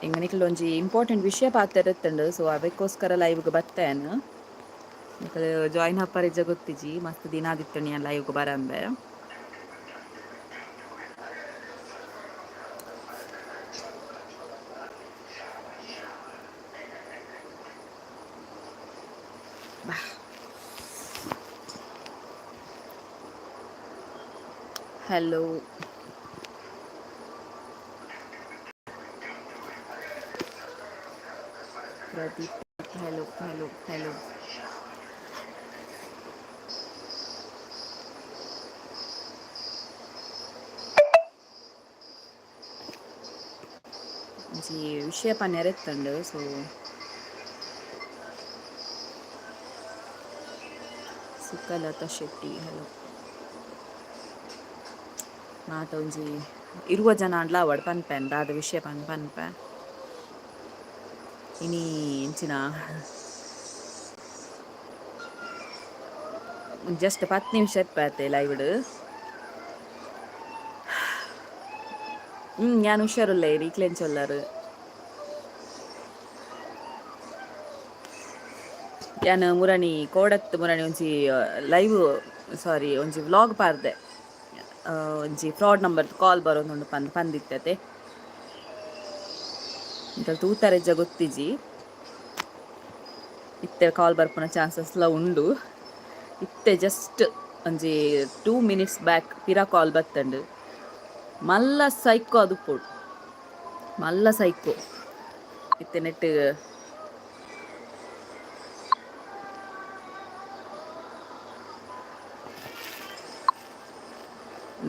ಇಂಗ ನಿಕ್ಲ ಒಂಜಿ ಇಂಪಾರ್ಟೆಂಟ್ ವಿಷಯ ಪಾತೆರತ್ತಂಡು. ಸೊ ಅವೆಕ್ಕೋಸ್ಕರ ಲೈವ್ಗೆ ಬತ್ತೇನು. ನಿಕಲ್ ಜಾಯಿನ್ ಆಪರಿಜ್ಜ ಗೊತ್ತಿಜಿ. ಮಸ್ತ್ ದಿನ ಆದಿತ್ತಂಡು ಯಾನ್ ಲೈವ್ಗೆ ಬರಂದೆ. Hello Pradeep, hello hello hello. ಒಂಜಿ ವಿಷಯ ಪನ್ಯರೆ ಇತ್ತಂಡು. ಸೊ ಸುಖಲತಾ ಶೆಟ್ಟಿ, ಹಲೋ. ಮಾತ ಒಂಜಿ 20 ಜನ ಆಂಡ್ಲ ಆವಡ್ ಪನ್ಪೆನ್ ದಾದ ವಿಷಯ ಪನ್ಪೆ. ಇನಿ ಎಂಚಿನ ಜಸ್ಟ್ 10 ನಿಮಿಷ ಇಪ್ಪತ್ತೆ ಲೈವ್ಡ್. ಯಾನ್ ಹುಷಾರುಲ್ಲೆ, ನಿಕ್ಲೆಂಚ ಉಲ್ಲರ್? ಯಾನ್ ಮುರಣಿ ಕೋಡತ್ ಮುರಣಿ ಒಂಜಿ ಲೈವ್, ಸಾರಿ, ಒಂಜಿ ವ್ಲಾಗ್ ಪಾರ್ದೆ. ಒಂಜಿ ಫ್ರಾಡ್ ನಂಬರ್ ಕಾಲ್ ಬರೋದುಂಡು ಪಂದ್ ಪಂದಿತ್ತತೆ. ನಿಕಲ್ ತೂತರೆಜ್ಜ ಗೊತ್ತಿಜಿ. ಇತ್ತೆ ಕಾಲ್ ಬರ್ಪುನ ಚಾನ್ಸಸ್ಲ ಉಂಡು. ಇತ್ತೆ ಜಸ್ಟ್ ಒಂಜಿ 2 ಮಿನಿಟ್ಸ್ ಬ್ಯಾಕ್ ಪಿರ ಕಾಲ್ ಬತ್ತಂಡು. ಮಲ್ಲ ಸೈಕೋ ಅದು ಪೋಡು, ಮಲ್ಲ ಸೈಕೋ. ಇತ್ತೆ ನೆಟ್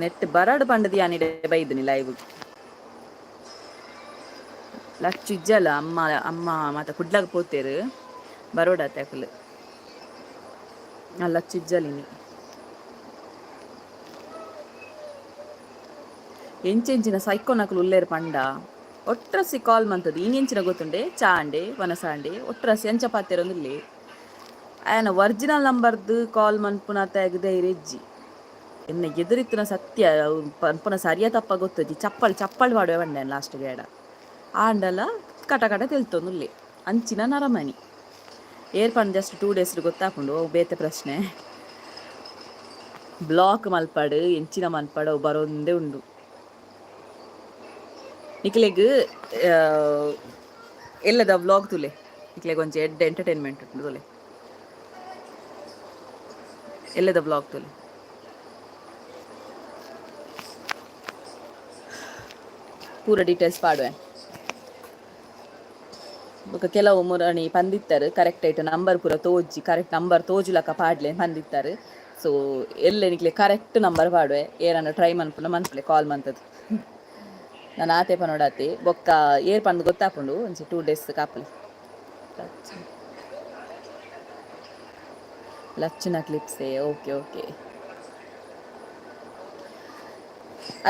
ನೆಟ್ ಬರಡ್ ಪಂಡದಿ ಯಾನಿಡೆ ಬೈದಿನಿ ಲೈವ್. ಲಚ್ಚು ಇಜ್ಜಲ್ಲ. ಅಮ್ಮ ಅಮ್ಮ ಮಾತ ಕುಡ್ಲಾಗ ಪೋತೇರು, ಬರೋಡಾತೆ ಅಕುಲು. ಲಚ್ಚು ಇಜ್ಜಲಿನಿ. ಎಂಚೆಂಚಿನ ಸೈಕೋನಕುಲು ಉಲ್ಲೇರು ಪಂಡ, ಒಟ್ರಸಿ ಕಾಲ್ ಮಂತದ್ದು ಎಂಚಿನ ಗೊತ್ತುಂಡೆ, ಚಾಂಡೆ ವನಸಾಂಡೆ ಒಟ್ರಸಿ ಅಂಚ ಪಾತೆರೊಂದುಲ್ಲೆ. ಆಯನ ಒರಿಜಿನಲ್ ನಂಬರ್ದು ಕಾಲ್ ಮನ್ಪುನ ಧೈರ್ಯ ಇಜ್ಜಿ. ಎನ್ನ ಎದುರಿತ್ತಿನ ಸತ್ಯ ಪನ್ಪುನ ಸರಿಯ ತಪ್ಪ ಗೊತ್ತುಜಿ. ಚಪ್ಪಲ್ ಚಪ್ಪಲ್ ಪಾಡುವೆ ಪಂಡೆ ಲಾಸ್ಟ್ ಗೇಡ. ಆಂಡಲ ಕಟ ಕಟ ತೆಲ್ತೊಂದುಲ್ಲೆ. ಅಂಚಿನ ನರಮನಿ ಏರ್ ಪಂಡ ಜಸ್ಟ್ 2 ಡೇಸ್ ಗೊತ್ತಾಪುಂಡು. ಅವು ಬೇತೆ ಪ್ರಶ್ನೆ. ಬ್ಲಾಕ್ ಮಲ್ಪಡು, ಎಂಚಿನ ಮಲ್ಪಡು, ಅವು ಬರೋಂದೇ ಉಂಡು. ನಿಕ್ಲೆಗ್ ಎಲ್ಲದ ವ್ಲಾಗ್ ತುಲೆ. ನಿಕ್ಲೆಗ್ ಒಂಜಿ ಎಡ್ಡೆ ಎಂಟರ್ಟೈನ್ಮೆಂಟ್ ಉಂಡು ತುಲೆ. ಎಲ್ಲದ ವ್ಲಾಗ್ ತುಲೆ. ಪೂರ ಡೀಟೇಲ್ಸ್ ಪಾಡುವೆ. ಬೊಕ ಕೆಲವು ಮುರಣಿ ಪಂದಿತ್ತಾರೆ, ಕರೆಕ್ಟ್ ಐಟ್ ನಂಬರ್ ಪೂರ ತೋಜಿ, ಕರೆಕ್ಟ್ ನಂಬರ್ ತೋಜುಲಕ ಪಾಡ್ಲೆ ಪಂದಿತ್ತಾರೆ. ಸೊ ಎಲ್ಲೆ ನಿಕ್ಲೆ ಕರೆಕ್ಟ್ ನಂಬರ್ ಪಾಡುವೆ. ಏರನ್ನ ಟ್ರೈ ಮನ್ಪುನ ಮನ್ಪುಲೆ ಕಾಲ್ ಮಂತದ್ದು. ನಾನು ಆತೆ ಪನೋಡಾತೆ. ಬೊಕ್ಕ ಏರ್ ಪಂದ್ ಗೊತ್ತಾಪುಂಡು. ಒಂಜಿ 2 ಡೇಸ್ ಕಾಪುಲೆ. ಲಚ್ಚುನ ಕ್ಲಿಪ್ಸೇ? Okay okay.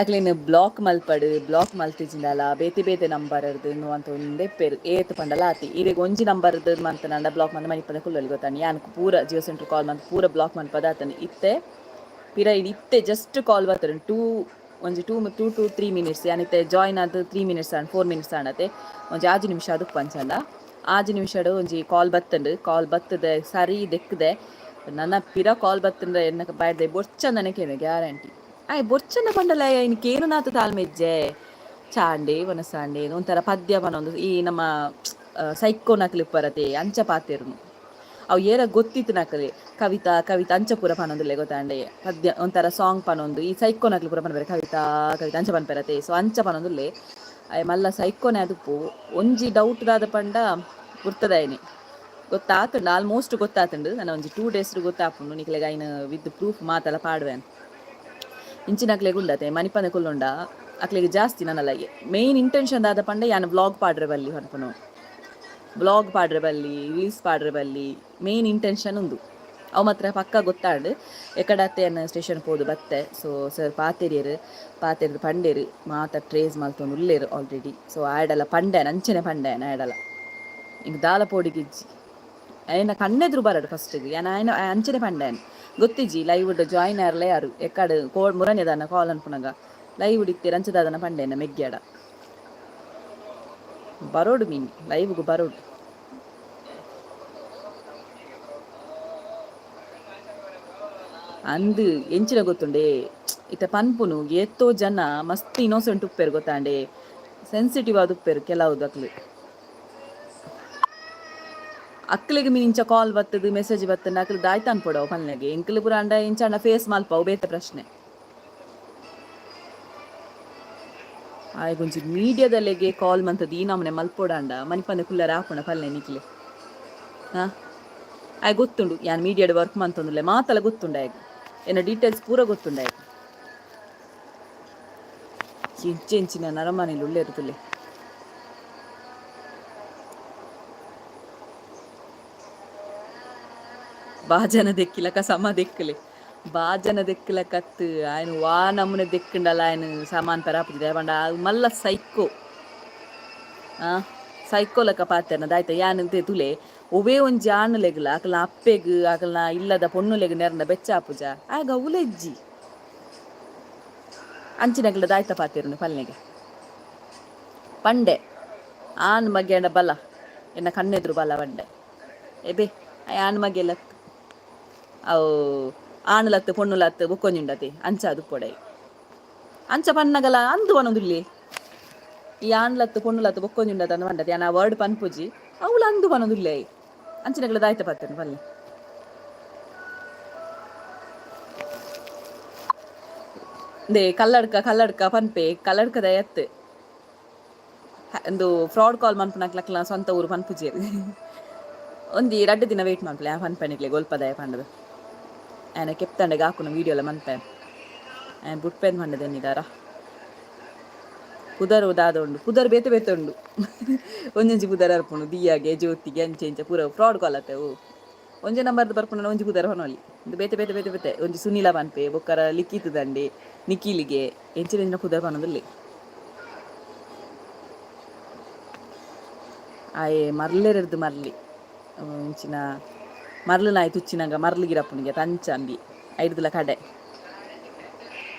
ಅಕ್ಲೆನ್ ಬ್ಲಾಕ್ ಮಲ್ಪಡು, ಬ್ಲಾಕ್ ಮಲ್ತಿಜಿಂಡಲ ಬೇತೆ ಬೇತೆ ನಂಬರ್ ಅಂತ ಒಂದೇ ಪೇರು ಏತ್ ಪಂಡಲ ಆತಿ. ಇರೆಗ್ ಒಂಜಿ ನಂಬರ್ ಮಂತನಂಡ ಬ್ಲಾಕ್ ಮಂತ್ ಮನಿಪಂದೆ ಕುಲ್ಲೊಲಿ ಗೊತ್ತಾಂಡ್. ಯಾನ್ ಪೂರ ಜಿಯೋ ಸೆಂಟರ್ ಕಾಲ್ ಮಂತ್ ಪೂರ ಬ್ಲಾಕ್ ಮನ್ಪದಾತನ್. ಇತ್ತೆ ಪಿರ ಇತ್ತೆ ಜಸ್ಟ್ ಕಾಲ್ ಬತ್ತರ್ ಟೂ ಒಂಜಿ two two to three minutes. ಯಾನ್ ಇತ್ತೆ ಜಾಯಿನ್ ಆದ್ 3 ಮಿನಿಟ್ಸ್ ಆಂಡ್, 4 ಮಿನಿಟ್ಸ್ ಆಂಡತೆ. ಒಂಜಿ 6 ನಿಮಿಷ ಅದು ಪಂಚಂಡ 6 ನಿಮಿಷಡ್ ಒಂಜಿ ಕಾಲ್ ಬತ್ತಂಡು. ಕಾಲ್ ಬತ್ತದೆ ಸರಿ ದೆಕ್ಕದೆ. ನನ್ನ ಪಿರ ಕಾಲ್ ಬತ್ತಂದ್ರೆ ಎನ್ನ ಬಾಯ್ದೆ ಬೊರ್ಚಂದನೆ ಕೇನೆ ಗ್ಯಾರಂಟಿ. ಆಯ್ ಬೊರ್ಚಂದ ಪಂಡಲ ಇನ್ ಕೇನು ನಾತ ತಾಳ್ಮೆಜ್ಜೆ. ಚಾಂಡೆ ವನಸಾಂಡೆ ಒಂಥರ ಪದ್ಯ ಪನೊಂದು ಈ ನಮ್ಮ ಸೈಕೋ ನಕಲಿ ಪರತೆ ಅಂಚ ಪಾತೆರ್ನು. ಅವು ಏರ ಗೊತ್ತಿತ್ತು ನಕಲಿ ಕವಿತಾ ಕವಿತಾ ಅಂಚ ಪೂರ ಪನೊಂದುಲ್ಲೆ ಗೊತ್ತಾಂಡೆ. ಪದ್ಯ ಒಂಥರ ಸಾಂಗ್ ಪನೊಂದು ಈ ಸೈಕೋ ನಕಲಿ ಪೂರ ಪನ್ಪೆರೆ, ಕವಿತಾ ಕವಿತಾ ಅಂಚ ಪನ್ಪೆರತೆ. ಸೊ ಅಂಚ ಪನೊಂದುಲ್ಲೆ. ಆಯ್ ಮಲ್ಲ ಸೈಕೋನೆ ಅದುಪ್ಪು. ಒಂಜಿ ಡೌಟ್ ದಾದ ಪಂಡ ಗುರ್ತದಾಯನೆ ಗೊತ್ತಾತುಂಡು, ಆಲ್ಮೋಸ್ಟ್ ಗೊತ್ತಾತುಂಡು. ನನ್ನ ಒಂಜಿ 2 ಡೇಸ್ ಗೊತ್ತಾಪುಂಡು. ನಿಕ್ಲೆಗ್ ಐನ್ ವಿತ್ ಪ್ರೂಫ್ ಮಾತಲ ಪಾಡುವೆನ್. ಇಂಚಿನಕ್ಲೆಗ್ ಉಂಡತೆ ಮನಿಪಂದೆ ಕುಲ್ಲುಂಡ ಅಕ್ಲೆಗ್ ಜಾಸ್ತಿ. ನನ್ನಲ್ಲ ಮೇನ್ ಇಂಟೆನ್ಷನ್ ದಾದ ಪಂಡ ಯಾನ್ ವ್ಲಾಗ್ ಪಾಡ್ರೆ ಬಲ್ಲಿ ಪನ್ಪುನು. ವ್ಲಾಗ್ ಪಾಡ್ರೆ ಬಲ್ಲಿ, ರೀಲ್ಸ್ ಪಾಡ್ರೆ ಬಲ್ಲಿ, ಮೇನ್ ಇಂಟೆನ್ಷನ್ ಉಂದು. ಅವು ಮಾತ್ರ ಪಕ್ಕ ಗೊತ್ತಾಂಡ್. ಎಕಡತ್ತೆ ಸ್ಟೇಷನ್ ಪೋದು ಬತ್ತೆ. ಸೊ ಸರ್ ಪಾತೆರಿಯರು, ಪಾತೆರ್ದು ಪಂಡೇರು, ಮಾತ ಟ್ರೇಸ್ ಮಲ್ತೊಂದು ಉಲ್ಲೇರು ಆಲ್ರೆಡಿ. ಸೊ ಆಯಡಲ ಪಂಡೆ, ಅಂಚನೆ ಪಂಡೆ ಆಯಡಲ. ಇಂಕ್ ದಾಲ ಪೋಡಿಗಿಜ್ಜಿ. ಅಯ್ಯನ ಕಣ್ಣೆದುರು ಬರಡು ಫಸ್ಟಿಗೆ. ಯಾನ್ ಆಯ್ನ ಅಂಚನೆ ಪಂಡೆ. ಗೊತ್ತಿಜ್ಜಿ ಲೈವ್ ಜಾಯಿನ್ ಆರ್ಲೆ ಯಾರು ಎಕ್ಕಡ್ ಕೋ ಮುರನೆದಾನ ಕಾಲ್ ಅನ್ಪುನಗ ಲೈವ್ ಇತ್ತೀರ ಅಂಚದಾದನ ಪಂಡೇನ ಮೆಗ್ಗ್ಯಾಡ. ಬರೋಡು ಮೀನಿ ಲೈವ್ಗೆ ಬರೋಡು. ಅಂದ್ ಎಂಚಿನ ಗೊತ್ತುಂಡೆ, ಇತ್ತೆ ಪನ್ಪುನು ಏತೋ ಜನ ಮಸ್ತ್ ಇನ್ನೋಸೆಂಟ್ ಉಪ್ಪೇರು ಗೊತ್ತಾಂಡೆ, ಸೆನ್ಸಿಟಿವ್ ಆದ್ ಉಪ್ಪೇರು ಕೆಲವುದಕ್ಲು. ಅಕ್ಲೆಗ್ ಮೀನ್ ಇಂಚ ಕಾಲ್ ಬತ್ತದ್ ಮೆಸೇಜ್ ಬತ್ತಂಡ ಅಕ್ಲು ದಾಯ್ತ ಅನ್ಪೊಡವು ಪನ್ಲೆಗೆ. ಎಂಕ್ಲು ಪುರ ಅಂಡ ಇಂಚ ಫೇಸ್ ಮಲ್ಪವು ಬೇತೆ ಪ್ರಶ್ನೆ. ಆಯಗೊಂಜಿ ಮೀಡಿಯಾದಲ್ಲೆಗೆ ಕಾಲ್ ಮಂತದ್ ಈ ನಮೂನೆ ಮಲ್ಪೊಡಾಂಡ ಮನಿಪಂದೆ ಕುಲ್ಲರೆ ಆಪುಂಡ ಪಲ್ಲೆ ನಿಕ್ಲೆ? ಹಾ, ಆಯ್ ಗೊತ್ತುಂಡು ಯಾನ್ ಮೀಡಿಯಾಡ್ ವರ್ಕ್ ಮಂತೊಂದುಲ್ಲೆ, ಮಾತಲ ಗೊತ್ತುಂಡು ಆಯಗ್, ಎನ್ನ ಡೀಟೇಲ್ಸ್ ಪೂರ ಗೊತ್ತುಂಡು ಆಯಗ್. ಎಂಚೆಂಚಿನ ನರಮಾನಿಲು ಉಲ್ಲೆರ್ ತುಲೆ. ಬಾಜನ ದೆಕ್ಕಿಲಕ ಸಮ ದೆಕ್ಕಲೆ, ಬಾಜನ ದೆಕ್ಕಲ ಕತ್ತು ಆಯನ್ ವಾ ನಮೂನೆ ದೆಕ್ಕಂಡಲ ಆಯನ್ ಸಾಮಾನ್ ಪೆರಾಪುಜಿ. ದಾಯೆ ಪಂಡ ಮಲ್ಲ ಸೈಕೋ, ಆ ಸೈಕೋ ಲೆಕ್ಕ ಪಾತೆರ್ನ ದಾಯ್ತ. ಯಾನ್ ತುಲೆ ಒವ್ವೇ ಒಂಜಿ ಆಣುಲೆಗ್ಲ ಅಕಲ್ನ ಅಪ್ಪೆಗ್ ಅಕಲ್ನ ಇಲ್ಲದ ಪೊಣ್ಣುಲೆಗ್ ನೆರ್ಂಡ ಬೆಚ್ಚ ಆಪುಜ, ಆಯಗ್ ಅವ್ಲ ಇಜ್ಜಿ. ಅಂಚಿನಕ್ಲ ದಾಯ್ತ ಪಾತೆರುನು ಪಲ್ನೆಗೆ ಪಂಡೆ. ಆನ್ ಮಗ್ಯಾಂಡ ಬಲ ಎನ್ನ ಕಣ್ಣೆದುರು ಬಲ ಪಂಡೆ. ಎಬೆ ಆನ್ ಮಗೆ ಲತ್ ಅವು ಆಣುಲತ್ತು ಪೊಣ್ಣುಲತ್ತು ಬೊಕ್ಕೊಂಜಿ ಅಂಚ ಅದು ಪೊಡೈ ಅಂಚ ಪನ್ನಗಲ ಅಂದು ಪನೊಂದುಲ್ಲೆ. ಈ ಆಣ್ಲತ್ತು ಪೊಣ್ಣುಲತ್ತು ಬೊಕ್ಕೊಂಜಿ ಉಂಡತ ಅಂದ್ ಪಂಡತೆ. ಯಾನ್ ಆ ವರ್ಡ್ ಪನ್ಪುಜಿ, ಅವ್ಲು ಅಂದು ಪನೊಂದುಲ್ಲೆ. ಅಂಚಿನಕ್ಲ ದಾಯ್ತ ಪಾತೆರುನು ಪನ್ಲೆ. ಇಂದೇ ಕಲ್ಲಡ್ಕ ಕಲ್ಲಡ್ಕ ಪನ್ಪೆ, ಕಲ್ಲಡ್ಕದ ಎತ್ ಇಂದು ಫ್ರಾಡ್ ಕಾಲ್ ಮನ್ಪುನಕ್ಲಕ್ಲ ಸ್ವಂತ ಊರು ಪನ್ಪುಜೆರ್. ಒಂಜಿ ರಡ್ಡ್ ದಿನ ವೇಟ್ ಮನ್ಪುಲೆ, ಆ ಪನ್ಪೆ ನಿಕ್ಲೆ ಗೊಲ್ಪದಾಯ ಪಂಡದು. ಆಯನ ಕೆಪ್ತಂಡೆಗ್ ಹಾಕುನ ವೀಡಿಯೋಲ ಮನ್ಪೆ, ಆಯನ್ ಬುಡ್ಪೆಂದ್ ಪಂಡದ ಎನ್ನಿದಾರ. ಪುದರ್ ದಾದ ಉಂಡು, ಪುದರ್ ಬೇತೆ ಬೇತೆ ಉಂಡು, ಒಂಜೊಂಜಿ ಪುದರ್ ಬರ್ಪುಂಡು ದಿಯಾಗೆ ಜ್ಯೋತಿಗೆ ಅಂಚೆ ಇಂಚ ಪೂರ ಫ್ರಾಡ್ ಕಾಲ್ ಅತ್ತೆ ಅವು. ಒಂಜೆ ನಂಬರ್ದ ಬರ್ಪುಂಡ ಒಂಜಿ ಪುದರ್ ಪನೊಲಿ, ಇಂದು ಬೇತೆ ಬೇತೆ ಬೇತೆ ಬೇತೆ. ಒಂಜಿ ಸುನೀಲ ಪನ್ಪೆ, ಬೊಕ್ಕರ ಲಿಖಿತ್ ದಂಡೆ ನಿಖಿಲಿಗೆ ಎಂಚಿನ ಎಂಚಿನ ಪುದರ್ ಪನೊಂದುಲ್ಲೆ. ಆಯೆ ಮರ್ಲೆರೆರ್ದ್ ಮರ್ಲಿ ಇಂಚಿನ ಮರ್ಲು ನಾಯಿ ತುಚ್ಚಿನಗ ಮರ್ಲು ಗಿರಪ್ಪುನಿಗೆ ತಂಚ ಅಂಬಿ ಐಡ್ದಲ ಕಡೆ.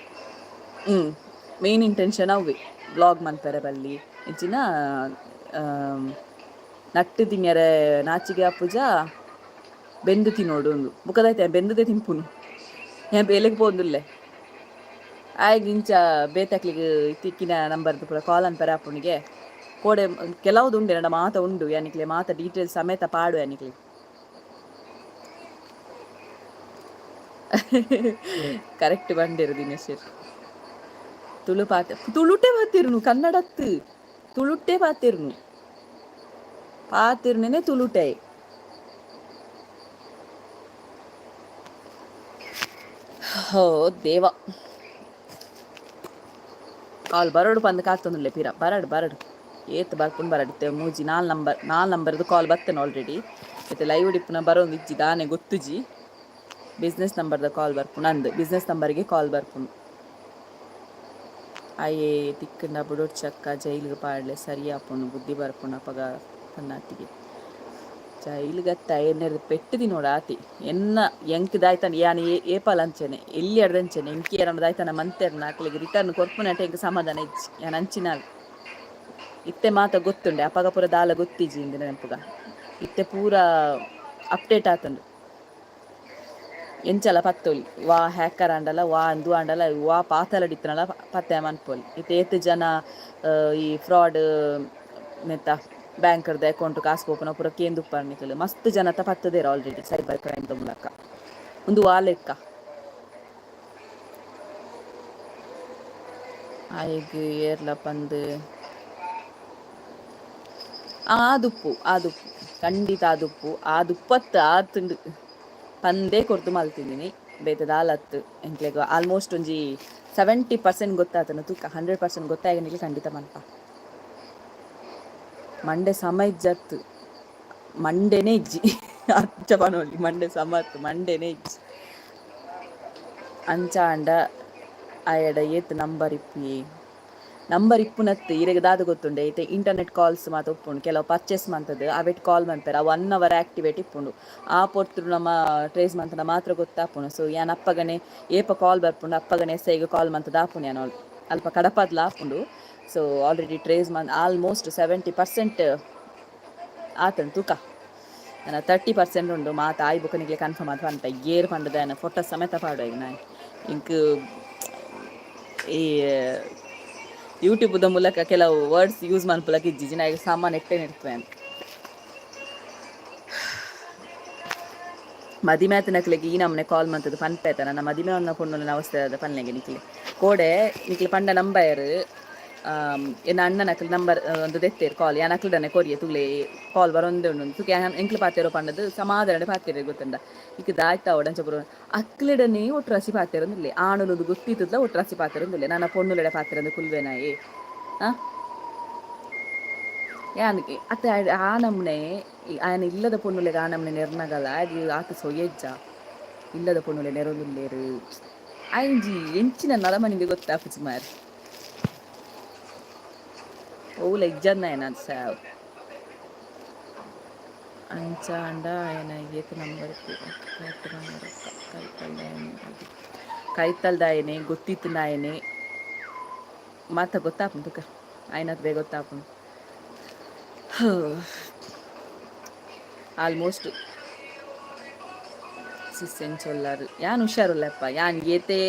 ಮೇನ್ ಇಂಟೆನ್ಷನ್ ಅವ್ವೆ ಬ್ಲಾಗ್ ಮನ್ಪೆರೆ ಬಲ್ಲಿ, ಇಂಚಿನ ನಟ್ಟು ತಿನ್ಯರೆ ನಾಚಿಗೆ ಆಪುಜ, ಬೆಂದು ತಿನ್ನೋಡು ಉಂದು ಬೊಕ್ಕ ಬೆಂದುದೇ ತಿನ್ಪುನು. ಯಾನ್ ಬೇಲೆಗ್ ಪೋವೊಂದುಲ್ಲೆ, ಆಯಗ್ ಇಂಚ ಬೇತಕ್ಲೆಗ್ ತಿಕ್ಕಿನ ನಂಬರ್ದು ಪೂರ ಕಾಲ್ ಅನ್ಪೆರೆ ಆಪುಂಡುಗೆ. ಕೋಡೆ ಕೆಲವುದು ಉಂಡು ಎನ್ನಡ ಮಾತ ಉಂಡು, ಯಾನಿಕ್ಲೆ ಮಾತ ಡೀಟೇಲ್ಸ್ ಸಮೇತ ಪಾಡು ಯಾನಿಕ್ಲೆ. ಕರೆಕ್ಟ್ ಬಂಡೇರು ದಿನೇಶರ್. ತುಳು ಪಾತೆ ತುಳುಟೆ ಪಾತೆರುನು, ಕನ್ನಡತ್ತು ತುಳುಟೆ ಪಾತೆರುನು, ಪಾತೆರುನೇ ತುಳುಟೆ. ಹೋ ದೇವ, ಕಾಲ್ ಬರೋಡು ಪಂದ್ ಕಾತೊಂದುಲ್ಲೆ ಪಿರ. ಬರಡು ಬರಡು ಏತ್ ಬರ್ಪುಂಡು ಬರಡು. ಇತ್ತೆ ಮೂಜಿ ನಾಲ್ ನಂಬರ್, ನಾಲ್ ನಂಬರ್ದು ಕಾಲ್ ಬತ್ತೇನೆ ಆಲ್ರೆಡಿ. ಇತ್ತೆ ಲೈವ್ ಇಪ್ಪುನ ಬರೋಂದು ಇಜ್ಜಿ ದಾನೆ ಗೊತ್ತುಜಿ. ಬಿಸ್ನೆಸ್ ನಂಬರ್ದ ಕಾಲ್ ಬರ್ಪುಂಡು ಅಂದ್, ಬಿಸ್ನೆಸ್ ನಂಬರ್ಗೆ ಕಾಲ್ ಬರ್ಪುಂಡು. ಆಯೆ ತಿಕ್ಕಂಡ ಬುಡೊಡ್ಚಕ್ಕ, ಜೈಲ್ಗ್ ಪಾಡ್ಲೆ, ಸರಿ ಆಪುಂಡು, ಬುದ್ಧಿ ಬರ್ಪುಂಡು ಅಪಗ ಪನ್ನಾತಿಗೆ. ಜೈಲ್ಗತ್ತ ಎನ್ನೆರ್ದ್ ಪೆಟ್ಟು ತಿನೋಡು ಆತಿ. ಎನ್ನ ಎಂಕ್ ದಾಯ್ತಾನ ಯಾನ್ ಏಪಾಲ ಅಂಚನೆ, ಎಲ್ಲಿ ಅರ್ದಂಚನೆ ಎಂಕ್ ಏರನ ದಾಯ್ತಾನ ಮಂತೆರ್ನ ಅಕ್ಲೆಗ್ ರಿಟರ್ನ್ ಕೊರ್ಪುನಟ ಎಂಕ್ ಸಮಾಧಾನ ಇಜ್ಜಿ. ಯಾನ್ ಅಂಚಿನಾಲ್. ಇತ್ತೆ ಮಾತ ಗೊತ್ತುಂಡೆ, ಅಪಗ ಪೂರ ದಾಲ ಗೊತ್ತಿಜ್ಜಿ ಇಂದ್ ನೆನಪುಗ. ಇತ್ತೆ ಪೂರ ಅಪ್ಡೇಟ್ ಆತುಂಡು. ಎಂಚಲ ಪತ್ತೊಲಿ, ವಾ ಹ್ಯಾಕರ್ ಆಂಡಲ ವಾ ಅಂದು ಆಂಡಲ ವಾ ಪಾತಲಡಿತ್ತನಲ ಪತ್ತೆ ಮನ್ಪೊಲಿ. ಇತ್ತೆ ಏತ್ ಜನ ಈ ಫ್ರಾಡ್ ನೆತ್ತ ಬ್ಯಾಂಕ್ರ್ದ ಅಕೌಂಟ್ ಕಾಸು ಪೋಪುನ ಪೂರ ಕೇಂದುಪ್ಪರ್ ನಿಕುಲು. ಮಸ್ತ್ ಜನತ ಪತ್ತುದೆರ್ already cyber crime ದ ಮೂಲಕ. ಉಂದು ವಾ ಲೆಕ್ಕ? ಆಯಗ್ ಏರ್ಲ ಪಂದ್ ಆದುಪ್ಪು ಆದುಪ್ಪು ಖಂಡಿತ ಆದುಪ್ಪು ಆದುಪ್ಪತ್ತು ಆತುಂಡು ಪಂದೇ ಕೊರ್ದು ಮಲ್ತಿದ್ದೀನಿ, ಬೇತೆ ದಾಲತ್ತು. ಎಂಕ್ಲೆಗ್ ಆಲ್ಮೋಸ್ಟ್ ಒಂಜಿ 70% ಗೊತ್ತಾತನ ತೂಕ, 100% ಗೊತ್ತಾಗಿನಿಲ್ಲ ಖಂಡಿತ ಮನ್ಪ. ಮಂಡೆ ಸಮ ಇಜ್ಜತ್ತು, ಮಂಡೆನೇ ಇಜ್ಜಿ ಅಂಚ ಪನೊಲಿ, ಮಂಡೆ ಸಮತ್ತು ಮಂಡೆನೇ ಇಜ್ಜಿ. ಅಂಚ ಆಂಡ ಆಯಡ ಏತ್ ನಂಬರ್ ಇಪ್ಪಿ, ನಂಬರ್ ಇಪ್ಪುನತ್ತು ಇರೆಗ್ ದಾದ ಗೊತ್ತುಂಡೆ, ಇತ್ತೆ ಇಂಟರ್ನೆಟ್ ಕಾಲ್ಸ್ ಮಾತ ಉಪ್ಪುಂಡು, ಕೆಲವು ಪರ್ಚೇಸ್ ಮಂತದ್ ಅವೆಟ್ ಕಾಲ್ ಮನ್ಪೆರ್, ಅವು 1 ಅವರ್ ಆಕ್ಟಿವೇಟ್ ಇಪ್ಪುಂಡು. ಆ ಪೊರ್ತುಡು ನಮ ಟ್ರೇಸ್ ಮಂತುಂಡ ಮಾತ್ರ ಗೊತ್ತಾಪುಂಡು. ಸೊ ಯಾನ್ ಅಪ್ಪಗನೆ ಏಪ ಕಾಲ್ ಬರ್ಪುಂಡು ಅಪ್ಪಗನೆ ಎಸ್ ಐಗ್ ಕಾಲ್ ಮಂತುದು ಆಪುಂಡು. ಯಾನ್ ಅಲ್ಪ ಕಡಪಾದ್ಲ ಆಪುಂಡು. ಸೊ ಆಲ್ರೆಡಿ ಟ್ರೇಸ್ ಮನ್ ಆಲ್ಮೋಸ್ಟ್ 70% ಆತಂಡು ತೂಕ. ನನ್ನ 30% ಉಂಡು. ಮಾತ ಆಯಿ ಬೊಕ್ಕ ನಿಕ್ಲೆ ಕನ್ಫರ್ಮ್ ಆದ್ ಪನ್ಪೆ ಏರ್ ಪಂಡದ. ಫೋಟೋ ಸಮೇತ ಪಾಡುವ. ಈಗ ನಾ ಇಂಕ್ ಈ ಯೂಟ್ಯೂಬ್ದ ಮೂಲಕ ಕೆಲವು ವರ್ಡ್ಸ್ ಯೂಸ್ ಮನ್ಪುಲಕ ಇಜ್ಜಿ. ನಾ ಸಾಮಾನ್ ಎಟ್ಟೆ ಇರ್ತವೆ. ಮದಿಮೆ ಆತನಕ್ಲೆಗ್ ಈ ನಮ್ಮನೆ ಕಾಲ್ ಮಂತದ ಪನ್ಪೇತ. ನನ್ನ ಮದಿಮೆ ಅನ್ನ ಪೊಣ್ಣುನ ಅವಸ್ಥೆ ಅದ ಪನ್ಲೆಗೆ ನಿಕ್ಲೆ. ಕೋಡೆ ನಿಕ್ಲೆ ಪಂಡ ನಂಬಯರ್. ಎನ್ನ ಅಣ್ಣನಕ್ಲೆ ನಂಬರ್ ಒಂದು ದೆತ್ತೇರು ಕಾಲ್. ಯಾನ್ ಅಕ್ಲೆಡನೆ ಕೊರಿಯೆ, ತೂಲೆ ಕಾಲ್ ಬರೊಂದೇ ಉಂಡು ತುಕೆ, ಎಂಕ್ಲು ಪಾತೆರೋ ಪಂಡದು ಸಮಾಧಾನ ಪಾತೆರೆ ಗೊತ್ತುಂಡ. ಇಕ್ ದಾಯ್ತ ಅವಡಂಚ ಬರೋ ಅಕ್ಲೆಡನೆ ಒಟ್ರಾಸಿ ಪಾತೆರೊಂದುಲ್ಲೆ. ಆಣುಲು ಗೊತ್ತಿತ್ತದ ಒಟ್ರಾಸಿ ಪಾತೆರೊಂದುಲ್ಲೆ. ನನ್ನ ಪೊಣ್ಣುಲೆಡೆ ಪಾತೆರಂದು ಕುಲ್ವೆನಾಯೆ? ಆ ಯಾನ್ ಅತ್ತ ಆ ನಮ್ನೆ ಆಯನ ಇಲ್ಲದ ಪೊಣ್ಣುಲೆಗ್ ಆ ನಮ್ನೆ ನೆರ್ನಗಲ ಅದು ಆತ ಸೊಯೆಜ್ಜ. ಇಲ್ಲದ ಪೊಣ್ಣುಲೆ ನೆರೊಂದುಲ್ಲೇರು. ಆಯಿಂಜಿ ಎಂಚಿನ ನರಮನಿಗೆ ಗೊತ್ತಾಪುಜಿ ಮಾರ್. ಓಲ ಇಜ್ಜಂದ ಸಾವ್. ಅಂಚ ಆಂಡ ಆಯನ ಏತ್ ನಂಬರ್ ನಂಬರ್ ಕೈತಲ್ದಾಯನೆ ಗೊತ್ತಿತ್ತನಾಯನೆ ಮಾತ ಗೊತ್ತಾಪುಂಡು ತುಕ. ಆಯ್ನತ್ ಬೇಗ ಗೊತ್ತಾಪುಂಡು. ಆಲ್ಮೋಸ್ಟ್ ಸಿಸ್ ಎಂಚೊಲ್ಲಾರು? ಯಾನ್ ಹುಷಾರುಲ್ಲಪ್ಪ. ಯಾನ್ ಏತೇ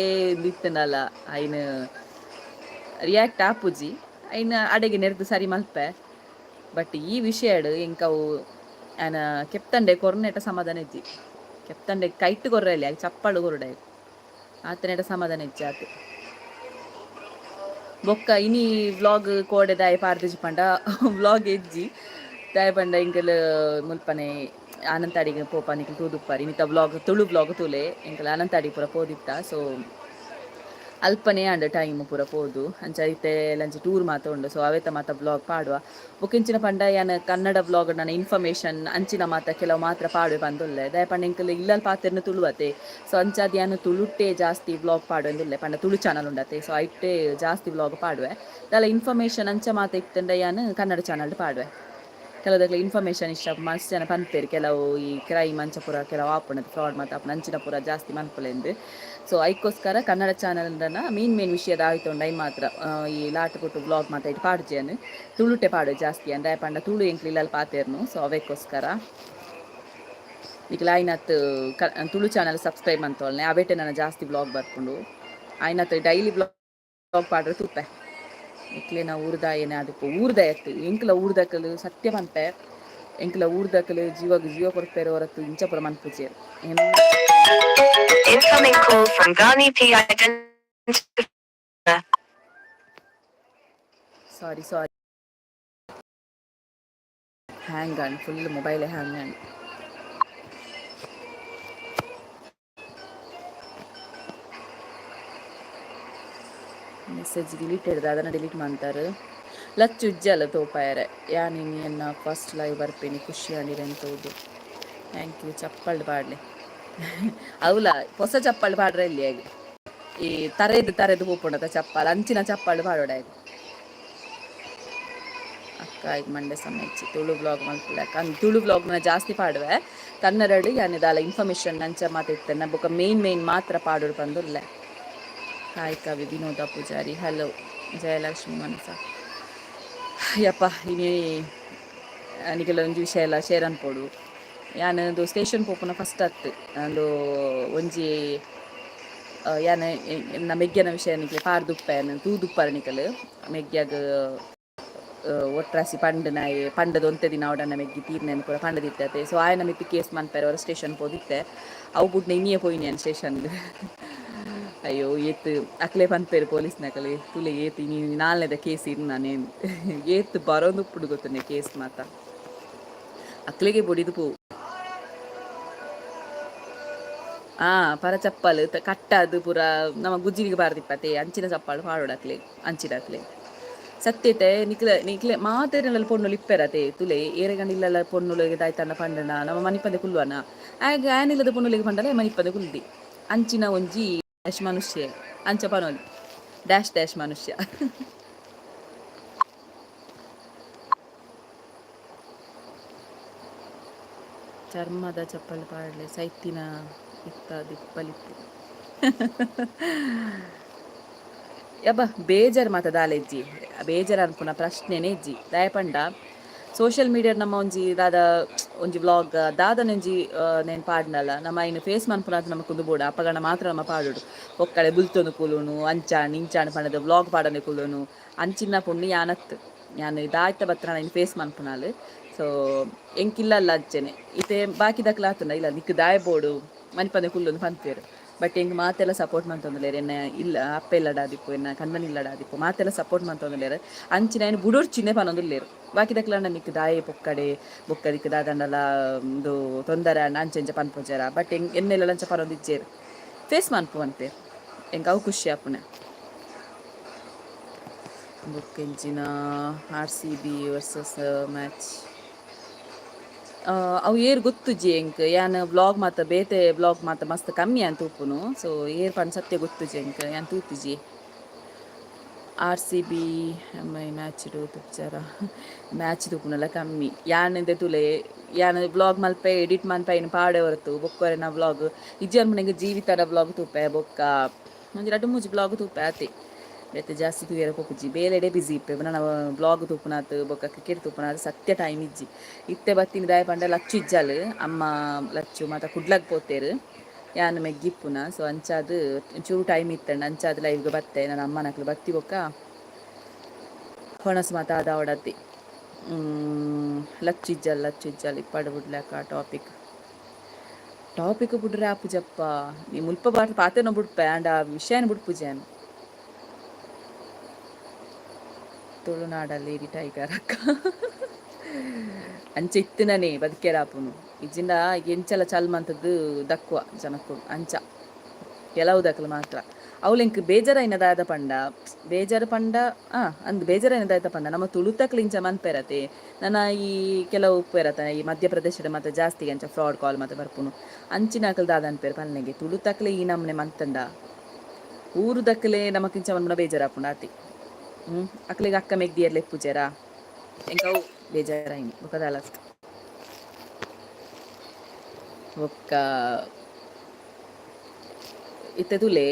ದಿತ್ತನಲ್ಲ ಐನ್ ರಿಯಾಕ್ಟ್ ಆಪುಜಿ. ಐನ್ ಅಡೆಗೆ ನೆರ್ದು ಸರಿ ಮಲ್ಪೆ. ಬಟ್ ಈ ವಿಷಯಡ್ ಎಂಕವು ಆನ ಕೆಪ್ತಂಡೆ ಕೊರ್ನೆಟ ಸಮಾಧಾನ ಇಜ್ಜಿ. ಕೆಪ್ತಂಡೆ ಕೈಟ್ ಕೊರ್ರೆಲಿ ಆಗ ಚಪ್ಪಾಳು ಕೊರುಡಾಯ್ ಆತನೇಟ ಸಮಾಧಾನ ಇಜ್ಜಿ ಆತ. ಬೊಕ್ಕ ಇನಿ ವ್ಲಾಗ್ ಕೋಡೆ ದಾಯ ಪಾರ್ದಿಜಿ ಪಂಡ ವ್ಲಾಗ್ ಎಜ್ಜಿ. ದಾಯ ಪಂಡ ಎಂಕಲ್ ಮುಲ್ಪನೆ ಆನಂತಾಡಿಗೆ ಪೋಪ. ನಿಕಲ್ ತೂದುಪ್ಪಾರಿ ಇನಿತ ವ್ಲಾಗ್, ತುಳು ವ್ಲಾಗ್ ತೂಲೆ. ಎಂಕಲ್ ಅನಂತಾಡಿ ಪೂರ ಪೋದಿತ್ತ. ಸೊ ಅಲ್ಪನೇ ಆಂಡ್ ಟೈಮ್ ಪೂರ ಪೋದು. ಅಂಚ ಇತ್ತೆ ಲಂಚ್ ಟೂರ್ ಮಾತ ಉಂಡು. ಸೊ ಅವೇತ ಮಾತ ವ್ಲಾಗ್ ಪಾಡುವ. ಬೊಕ್ಕ ಪಂಡ ಯಾನ್ ಕನ್ನಡ ವ್ಲಾಗ್ ನನ್ನ ಇನ್ಫಾರ್ಮೇಶನ್ ಅಂಚಿನ ಮಾತ ಕೆಲವು ಮಾತ್ರ ಪಾಡುವೆ ಪಂದುಲ್ಲೆ. ದಾಯ ಪಂಡ ಎಂಕಲ್ ಇಲ್ಲಲ್ ಪಾತೆರ್ನ ತುಳುವತೆ. ಸೊ ಅಂಚಾದ್ ಯಾನ್ ತುಳುಟ್ಟೆ ಜಾಸ್ತಿ ವ್ಲಾಗ್ ಪಾಡುವೆ. ಪಂಡ ತುಳು ಚಾನಲ್ ಉಂಡತೆ. ಸೊ ಐಟ್ಟೆ ಜಾಸ್ತಿ ವ್ಲಾಗ್ ಪಾಡುವೆ. ದಾಲ ಇನ್ಫಾರ್ಮೇಶನ್ ಅಂಚ ಮಾತ ಇತ್ತಂಡ ಯಾನ್ ಕನ್ನಡ ಚಾನಲ್ ಪಾಡುವೆ. ಕೆಲವುದಕ್ಲೆ ಇನ್ಫಾರ್ಮೇಶನ್ ಇಷ್ಟ. ಮಸ್ತ್ ಜನ ಪನ್ಪೇರು, ಕೆಲವು ಈ ಕ್ರೈಮ್ ಅಂಚ ಪೂರ ಕೆಲವು ಆಪುಂಡು, ಫ್ರಾಡ್ ಮಾತ ಆಪುಂಡು, ಅಂಚಿನ ಪೂರ ಜಾಸ್ತಿ ಮನ್ಪುಲೆಂದು. ಸೊ ಐಕ್ಕೋಸ್ಕರ ಕನ್ನಡ ಚಾನಲ್ ಮೇನ್ ಮೇನ್ ವಿಷಯದ ಆಯ್ತು I ಮಾತ್ರ ಈ ಲಾಟ್ ಕೊಟ್ಟು ವ್ಲಾಗ್ ಮಾತ ಇಟ್ಟು ಪಾಡ್ಜೇನು. ತುಳುಟೆ ಪಾಡು ಜಾಸ್ತಿ. ಅಂದ್ರೆ ಪಂಡ ತುಳು ಎಂಕ್ಲು ಇಲ್ಲಲ್ಲಿ ಪಾತೇರ್ನು. ಸೊ ಅವೆಕ್ಕೋಸ್ಕರ ನಿಕ್ಲ ಆಯ್ನತ್ ತುಳು ಚಾನಲ್ ಸಬ್ಸ್ಕ್ರೈಬ್ ಅಂತೋಲ್ನೆ. ಅವೇಟೆ ನನ್ನ ಜಾಸ್ತಿ ವ್ಲಾಗ್ ಬರ್ಪುಂಡು. ಆಯ್ನತ್ ಡೈಲಿ ವ್ಲಾಗ್ ಪಾಡ್ರೆ ತೂಪೆ. ನಿಕ್ಲೆನ ಊರ್ದಾಯನೆ ಅದಕ್ಕೆ ಊರ್ದ ಎತ್ತು. ಎಂಕ್ಲ ಊರ್ದಕಲು ಸತ್ಯ ಪನ್ಪೆ, ಎಂಕ್ಲ ಊರ್ದಕಲು ಜೀವಗ್ ಜೀವ ಕೊರ್ಪೇರು ಹೊರತು ಇಂಚ ಪೂರ ಮನ್ಪುಜೆರ್. Incoming call from Ghani P. Identifier. Sorry, sorry, hang on full mobile hang on. Message delete ಹಿಡ್ದು ಅದನ್ನು ಡಿಲೀಟ್ ಮಾಡ್ತಾರೆ. ಲಚ್ಚು ಉಜ್ಜಲ್ಲ ತೋಪಾಯರೆ. ಯಾನ್ ಇನಿ ಎನ್ನ ಫಸ್ಟ್ ಲೈವ್ ಬರ್ಪೇನಿ, ಖುಷಿ ಆಂಡಿರೆಂತೋದು. Thank you. ಚಪ್ಪಲ್ ಪಾಡ್ಲೆ. ಅವಲ ಹೊಸ ಚಪ್ಪಲ್ ಪಾಡ್ರೆ ಇಲ್ಲಿ ಹೇಗೆ ಈ ತರೆದು ತರೆದು ಪೋಪುಂಡತ ಚಪ್ಪಲ್, ಅಂಚಿನ ಚಪ್ಪಲ್ ಪಾಡೋಡ. ಅಕ್ಕ ಈಗ ಮಂಡೆ ಸಮಯ ತುಳು ವ್ಲಾಗ್ ಮಲ್ಪುಲಕ. ತುಳು ವ್ಲಾಗ್ನ ಜಾಸ್ತಿ ಪಾಡುವೆ. ಕನ್ನಡ ಯಾನಿದಾಲ ಇನ್ಫಾರ್ಮೇಶನ್ ಅಂಚ ಮಾತಿರ್ತೇನೆ. ಬೊಕ ಮೇನ್ ಮೇನ್ ಮಾತ್ರ ಪಾಡೋಡು ಪಂದುಲ್ಲೆ. ಹಾಯ್ ಕವಿ ವಿನೋದ ಪೂಜಾರಿ, ಹಲೋ ಜಯಲಕ್ಷ್ಮಿ ಮನಸ. ಯಪ್ಪ, ಇನಿ ನಿಗೆಲ್ಲ ಒಂಜಿ ವಿಷಯ ಎಲ್ಲ ಶೇರ್ ಅನ್ಪೋಡು. ಯಾನ್ ಒಂದು ಸ್ಟೇಷನ್ ಪೋಪುನ ಫಸ್ಟ್ ಅತ್ತು. ಒಂದು ಒಂಜಿ ಯಾನ್ ಎನ್ನ ಮೆಗ್ಯನ ವಿಷಯ ನಿಕ್ಲೆ ಪಾರ್ದುಪ್ಪೆ, ತೂದುಪ್ಪರ ನಿಕಲ್. ಮೆಗ್ಯಾಗ ಒಟ್ರಾಸಿ ಪಂಡ್ ನಾಯಿ ಪಂಡದ ಒಂತೆ ದಿನ ಅವಡನ್ನ ಮೆಗ್ಗಿ ತೀರ್ನೇನು ಪೂರ ಪಂಡದಿತ್ತತೆ. ಸೊ ಆಯನ ಮಿತ್ತು ಕೇಸ್ ಮನ್ಪೆರೆ ಅವರ ಸ್ಟೇಷನ್ ಪೋದಿತ್ತೆ. ಅವು ಬುಡ್ನ ಇನ್ನಿಯೇ ಪೋಯಿನಿ ಯಾನ್ ಸ್ಟೇಷನ್ಗ್. ಅಯ್ಯೋ, ಏತ್ ಅಕ್ಲೆ ಪನ್ಪೇರು ಪೊಲೀಸ್ನಕಲೆ, ತುಲೆ ಏತ್ ಇನಿ ನಾಲ್ನೇದ ಕೇಸ್ ಇರ್ ನಾನೇನು ಏತ್ ಬರೋದುಪ್ಪುಡು ಗೊತ್ತನೆ ಕೇಸ್ ಮಾತ. ಅಕ್ಲೆಗೆ ಬೊಡಿದು ಪೋ. ಆ ಪರ ಚಪ್ಪಲ್ ಕಟ್ಟಾದು ಪೂರ ನಮ್ಮ ಗುಜ್ಜಿಗೆ ಬಾರ್ದಿಪ್ಪತೆ. ಅಂಚಿನ ಚಪ್ಪಾಳು ಪಾಡೋಡು ಅಕ್ಲೆ, ಅಂಚಿನ ಅಕ್ಲೆ. ಸತ್ಯತೆ ನಿಕ್ಲೆ ನಿಕ್ಲೆ ಮಾತೆರೆನಲ್ಲಿ ಪೊಣ್ಣುಲು ಇಪ್ಪೆರತೆ. ತುಲೆ ಏರೆಗಂಡ ಇಲ್ಲಲ್ಲ ಪೊಣ್ಣುಲು ದಾಯ್ತಣ್ಣ ಪಂಡನ ನಮ್ಮ ಮನಿಪಂದೆ ಕುಲ್ಲುವನ. ಆಗ ಆನಿಲ್ಲದ ಪೊಣ್ಣುಲಿಗೆ ಪಂಡಲ ಮನಿಪಂದೆ ಕುಲ್ದಿ. ಅಂಚಿನ ಒಂಜಿ ಡ್ಯಾಶ್ ಮನುಷ್ಯ ಅಂಚ ಪನೋಲಿ, ಡ್ಯಾಶ್ ಡ್ಯಾಶ್ ಮನುಷ್ಯ. ಚರ್ಮದ ಚಪ್ಪಲ್ ಪಾಡ್ಲೆ, ಸೈತಿನ ಇತ್ತ ದಿಪ್ಪಲಿಪ್ಪು. ಯಬ್ಬ, ಬೇಜಾರು ಮಾತ ದಾಲ ಇಜ್ಜಿ. ಬೇಜಾರು ಅನ್ಪುನ ಪ್ರಶ್ನೆನೇ ಇಜ್ಜಿ. ದಾಯೆ ಪಂಡ ಸೋಷಿಯಲ್ ಮೀಡಿಯಾ ನಮ್ಮ ಒಂಜಿ ದಾದ ಒಂಜಿ ವ್ಲಾಗ್ ದಾದನ ಒಂಜಿ ನೇನ್ ಪಾಡ್ನಲ್ಲ, ನಮ್ಮ ಐನ್ ಫೇಸ್ ಮನ್ಪುನಾತ್ ನಮಕ್ ಉಂದು ಬೋಡ. ಅಪಗಣ ಮಾತ್ರ ನಮ್ಮ ಪಾಡೋಡು. ಒಕ್ಕಡೆ ಬುಲ್ತೊಂದು ಕುಲುನು, ಅಂಚಾಣ್ ಇಂಚಾಣ್ ಪಂಡದು ವ್ಲಾಗ್ ಪಾಡನೆ ಕುಲುನು, ಅಂಚಿನ ಪೊಣ್ಣು ಯಾನತ್. ಯಾನ್ ದಾಯ್ತ ಬತ್ರ ಐನ್ ಫೇಸ್ ಮನ್ಪುನಾಲ್. ಸೊ ಎಂಕಿಲ್ಲಲ್ಲ ಅಂಚೆನೆ. ಇತ್ತೆ ಬಾಕಿದಕ್ಲ ಆತುಂಡ ಇಲ್ಲ, ನಿಕ್ ದಾಯ ಬೋಡು, ಮನ್ಪಂದೆ ಕುಲ್ಲುಂದು ಪನ್ಪೆರ್. ಬಟ್ ಎಂಕ್ ಮಾತೆಲ್ಲ ಸಪೋರ್ಟ್ ಮಂತೊಂದುಲ್ಲೆರ್. ಎನ್ನ ಇಲ್ಲ ಅಪ್ಪೆ ಇಲ್ಲಡಾದಿಪ್ಪು, ಎನ್ನ ಕಂಡನಿ ಇಲ್ಲಡಾದಿಪ್ಪು, ಮಾತೆಲ್ಲ ಸಪೋರ್ಟ್ ಮಂತೊಂದುಲ್ಲೆರ್. ಅಂಚಿನ ಐನ್ ಬುಡೊರ್ಚಿಂದೆ ಪನೊಂದುಲ್ಲೆರ್. ಬಾಕಿದಕ್ಲಂಡ ನಿಕ್ ದಾಯೆ ಪೊಕ್ಕಡೆ, ಬೊಕ್ಕ ನಿಕ್ ದಾದಂಡಲ ಉಂದು ತೊಂದರೆ ಆಂಡ ಅಂಚ ಇಂಚ ಪನ್ಪುಜೆರ. ಬಟ್ ಎಂಕ್ ಎನ್ನೆಲ್ಲ ಅಂಚ ಪನೊಂದಿಜ್ಜೆರ್. ಫೇಸ್ ಮನ್ಪು ಪನ್ಪೆರ್. ಎಂಕ್ ಅವು ಖುಷಿ ಆಪುನೆ. ಬೊಕ್ಕ ಎಂಚಿನ? ಆರ್ ಸಿ ಬಿ ವರ್ಸಸ್ ಮ್ಯಾಚ್, ಅವು ಏರ್ ಗೊತ್ತುಜ್ಜಿ ಎಂಕ್. ಯಾನ್ ವ್ಲಾಗ್ ಮಾತ, ಬೇತೆ ವ್ಲಾಗ್ ಮಾತ ಮಸ್ತ್ ಕಮ್ಮಿ ಅಂತ ತೂಪುನು. ಸೊ ಏರ್ ಪಂಡ ಸತ್ಯ ಗೊತ್ತುಜ್ಜಿ ಎಂಕ್, ಯಾನ್ ತೂತುಜಿ. R C B M I match ತೂಪುಜಾರ? ಮ್ಯಾಚ್ ತೂಪುನಲ್ಲ ಕಮ್ಮಿ ಯಾನ್. ತೂಲೆ, ಯಾನ್ ವ್ಲಾಗ್ ಮಲ್ಪೆ, ಎಡಿಟ್ ಮನ್ಪೆ, ಐನ್ ಪಾಡೆ ಹೊರತು ಬೊಕ್ಕೊರೆನ ವ್ಲಾಗ್ ಇಜ್ಜಿ ಅನ್ಪುನ. ಜೀವಿತದ ವ್ಲಾಗ್ ತೂಪೆ, ಬೊಕ್ಕ ಒಂಜಿ ರಡ್ಡ್ ಮೂಜಿ ವ್ಲಾಗ್ ತೂಪೆ, ಆತೆ. ಬೇತೆ ಜಾಸ್ತಿ ತೂಯೆರೆ ಪೋಪುಜಿ. ಬೇಲೆಡೆ ಬಿಸಿ ಇಪ್ಪೆ. ನನ್ನ ವ್ಲಾಗ್ ತೂಪುನಾತ್ ಬೊಕ್ಕ ಕ್ರಿಕೆಟ್ ತೂಪುನಾತ್ ಸತ್ಯ ಟೈಮ್ ಇಜ್ಜಿ. ಇತ್ತೆ ಬತ್ತಿನ ದಾಯ ಪಂಡ ಲಚ್ಚು ಇಜ್ಜಾಲ್. ಅಮ್ಮ ಲಚ್ಚು ಮಾತ ಕುಡ್ಲಗ್ ಪೋತೇರು. ಯಾನ್ ಮೆಗ್ಗಿಪ್ಪುನ. ಸೊ ಅಂಚಾದ್ ಚೂರು ಟೈಮ್ ಇತ್ತಂಡ, ಅಂಚಾದ್ ಲೈವ್ಗೆ ಬತ್ತೆ. ನನ್ನ ಅಮ್ಮನಕ್ಲು ಬತ್ತಿ ಬೊಕ್ಕ ಹೊಣಸ್ ಮಾತ ಆದಾವಡತಿ. ಲಚ್ಚು ಇಜ್ಜಲ್, ಲಚ್ಚು ಇಜ್ಜಲ್. ಇಪ್ಪಡು ಬುಡ್ಲಕ ಟಾಪಿಕ್. ಟಾಪಿಕ್ ಬುಡ್ರೆ ಆಪುಜಪ್ಪ. ನೀ ಮುಲ್ಪ ಬಾಟ್ ಪಾತೆನ ಬುಡ್ಪೆ ಆಂಡ ಆ ವಿಷಯನ ಬುಡ್ಪುಜಾನ್. ತುಳುನಾಡ ಲೇಡಿ ಟೈಗರ್ ಅಕ್ಕ. ಅಂಚ ಇತ್ತಿನನೇ ಬದುಕೆರಾಪುನು. ಇಜ್ಜಿಂಡ ಎಂಚಲ ಚಲ್ ಮಂತದ್ದು ದಕ್ವ ಜನಕ್ಕುಲು. ಅಂಚ ಕೆಲವು ದಕ್ಲು ಮಾತ್ರ. ಅವ್ಲು ಬೇಜಾರಾಯಿನ ದಾದ ಪಂಡ, ಬೇಜಾರು ಪಂಡ ಅಂದ್, ಬೇಜಾರಾಯಿನ ದಾದ ಪಂಡ, ನಮ್ಮ ತುಳುತಕ್ಲು ಇಂಚ ಮನ್ಪೆರತೆ. ನನ ಈ ಕೆಲವು ಉಪ್ಪೆರತ, ಈ ಮಧ್ಯಪ್ರದೇಶದ ಮಾತ ಜಾಸ್ತಿ ಅಂಚ ಫ್ರಾಡ್ ಕಾಲ್ ಮಾತ ಬರ್ಪುನು. ಅಂಚಿನಕಲ್ ದಾದ ಅನ್ಪೆರ್ ಪನ್ನೆಗೆ? ತುಳುತಕ್ಲೆ ಈ ನಮ್ನೆ ಮಂತಂಡ ಊರು ದಕ್ಕಲೆ ನಮಕಿಂಚ ಮನ್ಪುನ ಬೇಜಾರಾಪುಂಡು ಆತಿ. ಅಕ್ಲೆಗ್ ಅಕ್ಕ ಮೆಗ್ದಿಯರ್ಲೆ ಲೆಪ್ಪುಜೆರಾ? ಎಂಕ್ ಅವು ಬೇಜಾರಾಯಿನಿ, ಬೊಕ್ಕ ದಾಲ. ಬೊಕ್ಕ ಇತ್ತೆ ತೂಲೆ,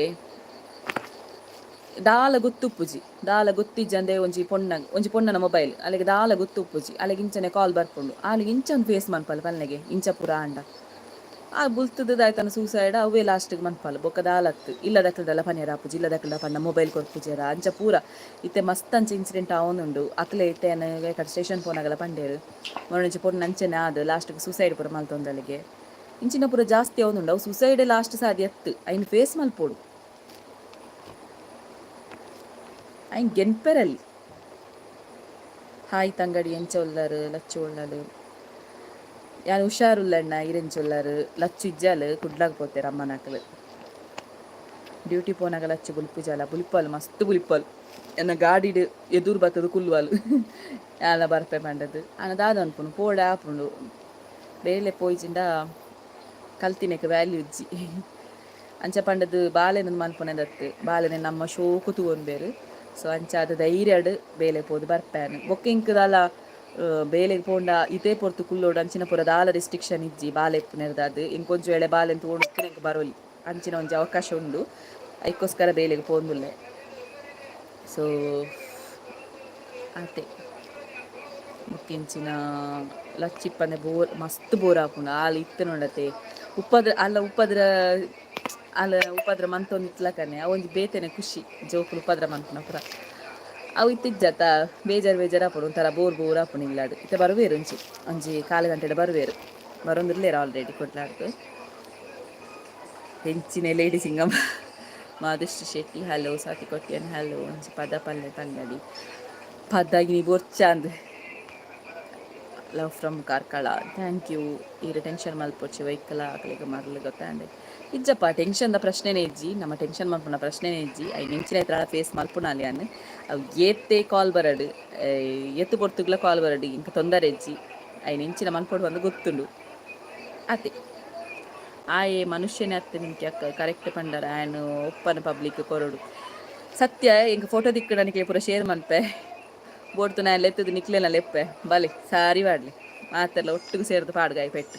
ದಾಲ ಗೊತ್ತುಪ್ಪುಜಿ. ದಾಲ ಗೊತ್ತಿಜ್ಜಂದೆ ಒಂಜಿ ಪೊಣ್ಣ, ಒಂಜಿ ಪೊಣ್ಣನ ಮೊಬೈಲ್, ಅಲೆಗ್ ದಾಲ ಗೊತ್ತುಪ್ಪುಜಿ. ಅಲೆಗ್ ಇಂಚನೆ ಕಾಲ್ ಬರ್ಪುಂಡು. ಆಲೆಗ್ ಇಂಚ ಒಂದು ಫೇಸ್ ಮನ್ಪಲ್ ಪನ್ನೆಗೆ. ಇಂಚ ಪೂರ ಆಂಡ ಆ ಬುಲ್ತುದು ದಾಯ್ತನ ಸೂಸೈಡ್ ಅವೇ ಲಾಸ್ಟ್ಗೆ ಮನ್ಪಲ್. ಬೊಕ್ಕ ದಾಲತ್ತು ಇಲ್ಲದಕ್ಲ್ದಲ್ಲ ಪನಿಯರ ಆಪುಜಿ. ಇಲ್ಲದಕ್ಲ್ದ ಪಂಡ ಮೊಬೈಲ್ ಕೊರ್ಪುಜೆರ. ಅಂಚ ಪೂರ ಇತ್ತೆ ಮಸ್ತ್ ಅಂಚ ಇನ್ಸಿಡೆಂಟ್ ಆವೊಂದುಂಡು. ಅಕ್ಲೆ ಇತ್ತೆ ಕಡೆ ಸ್ಟೇಷನ್ ಪೋನಾಗಲ ಪಂಡೇರು, ಮೊನ್ನೆ ಪೊಣ್ಣು ಅಂಚೆನೆ ಆದ್ ಲಾಸ್ಟ್ಗೆ ಸೂಸೈಡ್ ಪೂರ ಮಲ್ತೊಂದಲ್ಲಿಗೆ. ಇಂಚಿನ ಪೂರ ಜಾಸ್ತಿ ಆವೊಂದುಂಡು. ಅವು ಸೂಸೈಡ್ ಲಾಸ್ಟ್ ಸಾದಿ ಅತ್ತು. ಐನ್ ಫೇಸ್ ಮಲ್ಪೊಡು, ಐನ್ ಗೆನ್ಪೆರಲ್ಲಿ. ಹಾಯ್ ತಂಗಡಿ, ಎಂಚ ಉಲ್ಲರು? ಲಚ್ಚು ಉಳ್ಳಲು? ಯಾನ್ ಹುಷಾರುಲ್ಲಣ್ಣ, ಇರೆಂಚ ಉಲ್ಲರು? ಲಚ್ಚು ಇಜ್ಜಾಲ್, ಕುಡ್ಲಾಗ್ ಪೋತೇರು ಅಮ್ಮನಕಲು. ಡ್ಯೂಟಿ ಪೋನಾಗ ಲಚ್ಚು ಬುಲ್ಪುಜಾಲ? ಬುಲ್ಪಲ್, ಮಸ್ತ್ ಬುಲ್ಪಲ್. ಎನ್ನ ಗಾಡಿಡ್ ಎದುರು ಬತ್ತದು ಕುಲ್ಲುವಲ್, ಯಾನ ಬರ್ಪೆ ಪಂಡದು. ಆನ ದಾದ ಅನ್ಪುನು, ಪೋಡ ಆಪುಂಡು. ಬೇಲೆ ಪೋಯ್ಜಿಂಡ ಕಲ್ತಿನೆಕ್ ವ್ಯಾಲ್ಯೂ ಇಜ್ಜಿ. ಅಂಚ ಪಂಡದು ಬಾಲೆನ ಮನ್ಪುನೆದತ್ತು. ಬಾಲೆನೆ ನಮ್ಮ ಶೋಕು ತೂವೊನ್ಬೇರು. ಸೊ ಅಂಚಾದ ಧೈರ್ಯಡ್ ಬೇಲೆ ಪೋದು ಬರ್ಪೇನು. ಬೊಕ್ಕ ಇಂಕ್ ದಾಲ ಬೇಲೆಗ್ ಪೋಂಡ ಇತೇ ಪೊರ್ತು ಕುಲ್ಲೋಡು ಅಂಚಿನ ಪೂರ ದಾಲ ರೆಸ್ಟ್ರಿಕ್ಷನ್ ಇಜ್ಜಿ. ಬಾಲೆ ಇಪ್ಪುನೆರ್ದಾದ್ ಇಂಕೊಂಚ ವೇಳೆ ಬಾಲೆನ್ ತೂವೊಂಡು ಎಂಕ್ ಬರೋಲಿ. ಅಂಚಿನ ಒಂಜಿ ಅವಕಾಶ ಉಂಡು. ಐಕ್ಕೋಸ್ಕರ ಬೇಲೆಗ್ ಪೋಂದುಲ್ಲೆ. ಸೊ ಆತೆ. ಬೊಕ್ಕೆಂಚಿನ? ಲಚ್ಚಿಪ್ಪಂದೆ ಬೋರ್, ಮಸ್ತ್ ಬೋರ್ ಆಪುಂಡು. ಆಲ್ ಇತ್ತೆ ನೋಡತೆ ಉಪದ್ರ ಅಲ್ಲ, ಉಪದ್ರ ಅಲ್ಲ, ಉಪದ್ರ ಮಂತೊಂದಿತ್ಲಕನೆ. ಅವೊಂಜಿ ಬೇತೆನೆ ಖುಷಿ, ಜೋಕುಲು ಉಪದ್ರ ಮನ್ಪುನ ಪೂರ. ಅವು ಇತ್ತಿಜ್ಜತ ಬೇಜಾರು ಬೇಜಾರು ಆಪುಂಡು, ಒಂಥರ ಬೋರ್ ಬೋರ್ ಆಪುಂಡು ಇಲ್ಲಾಡ್. ಇತ್ತೆ ಬರುವೇರು, ಒಂಜಿ ಒಂಜಿ ಕಾಲು ಗಂಟೆಡ್ ಬರುವೇರು. ಬರೊಂದುಲ್ಲೇರು ಆಲ್ರೆಡಿ ಕುಡ್ಲಾಡ್ದು. ಹೆಂಚಿನ ಲೇಡಿ ಸಿಂಗಮ್ಮ. ಮಾದಷ್ಟು ಶೆಟ್ಟಿ ಹಲೋ, ಸ್ವಾತಿ ಕೊಟ್ಟಿಯನ್ ಹಲೋ. ಒಂಜಿ ಪದ ಪಲ್ಲೆ ತಂಗಡಿ. ಪದ ಇನಿ ಬೊರ್ಚಾಂದ್. Love from Karkala, thank you. ಈರ್ ಟೆನ್ಷನ್ ಮಲ್ಪೊಚ್ಚಿ, ವೈಕಲ ಅಕಲೆಗ್ ಮರ್ಲು ಗೊತ್ತಾಂಡೆ. ಇಜ್ಜಪ್ಪ, ಟೆನ್ಷನ್ದ ಪ್ರಶ್ನೆನೇ ಇಜ್ಜಿ. ನಮ್ಮ ಟೆನ್ಷನ್ ಮಲ್ಪುನ ಪ್ರಶ್ನೆನೇ ಇಜ್ಜಿ. ಐನ್ ಎಂಚಿನ ಇತ್ರ ಫೇಸ್ ಮಲ್ಪುನಾಲಿ ಯಾನ್. ಅವು ಏತೆ ಕಾಲ್ ಬರಡು, ಏತ್ ಪೊರ್ತುಗ್ಲ ಕಾಲ್ ಬರಡು, ಇಂಕ ತೊಂದರೆ ಇಜ್ಜಿ. ಐನ್ ಎಂಚಿನ ಮಲ್ಪೊಡು ಪಂದ್ ಗೊತ್ತುಂಡು, ಆತೆ. ಆಯೆ ಮನುಷ್ಯನೇ ಅತ್ತೆ ನಿಂಗೆ ಅಕ್ಕ. ಕರೆಕ್ಟ್ ಪಂಡರ. ಆಯನ್ ಒಪ್ಪನ ಪಬ್ಲಿಕ್ ಕೊರಡು. ಸತ್ಯ, ಎಂಕ್ ಫೋಟೋ ದಿಕ್ಕಡ ನಿಕ್ಲೆ ಪೂರ ಶೇರ್ ಮನ್ಪೆ. ಬೋಡ್ತು ನಾನು ಲೆತ್ತದು ನಿಕ್ಲೆನ ಲೆಪ್ಪೆ. ಬಲೆ ಸಾರಿ ವಾಡ್ಲಿ, ಮಾತೆಲ್ಲ ಒಟ್ಟಿಗೆ ಸೇರ್ದು ಪಾಡ್ಗಾಯಿ ಪೆಟ್ಟು.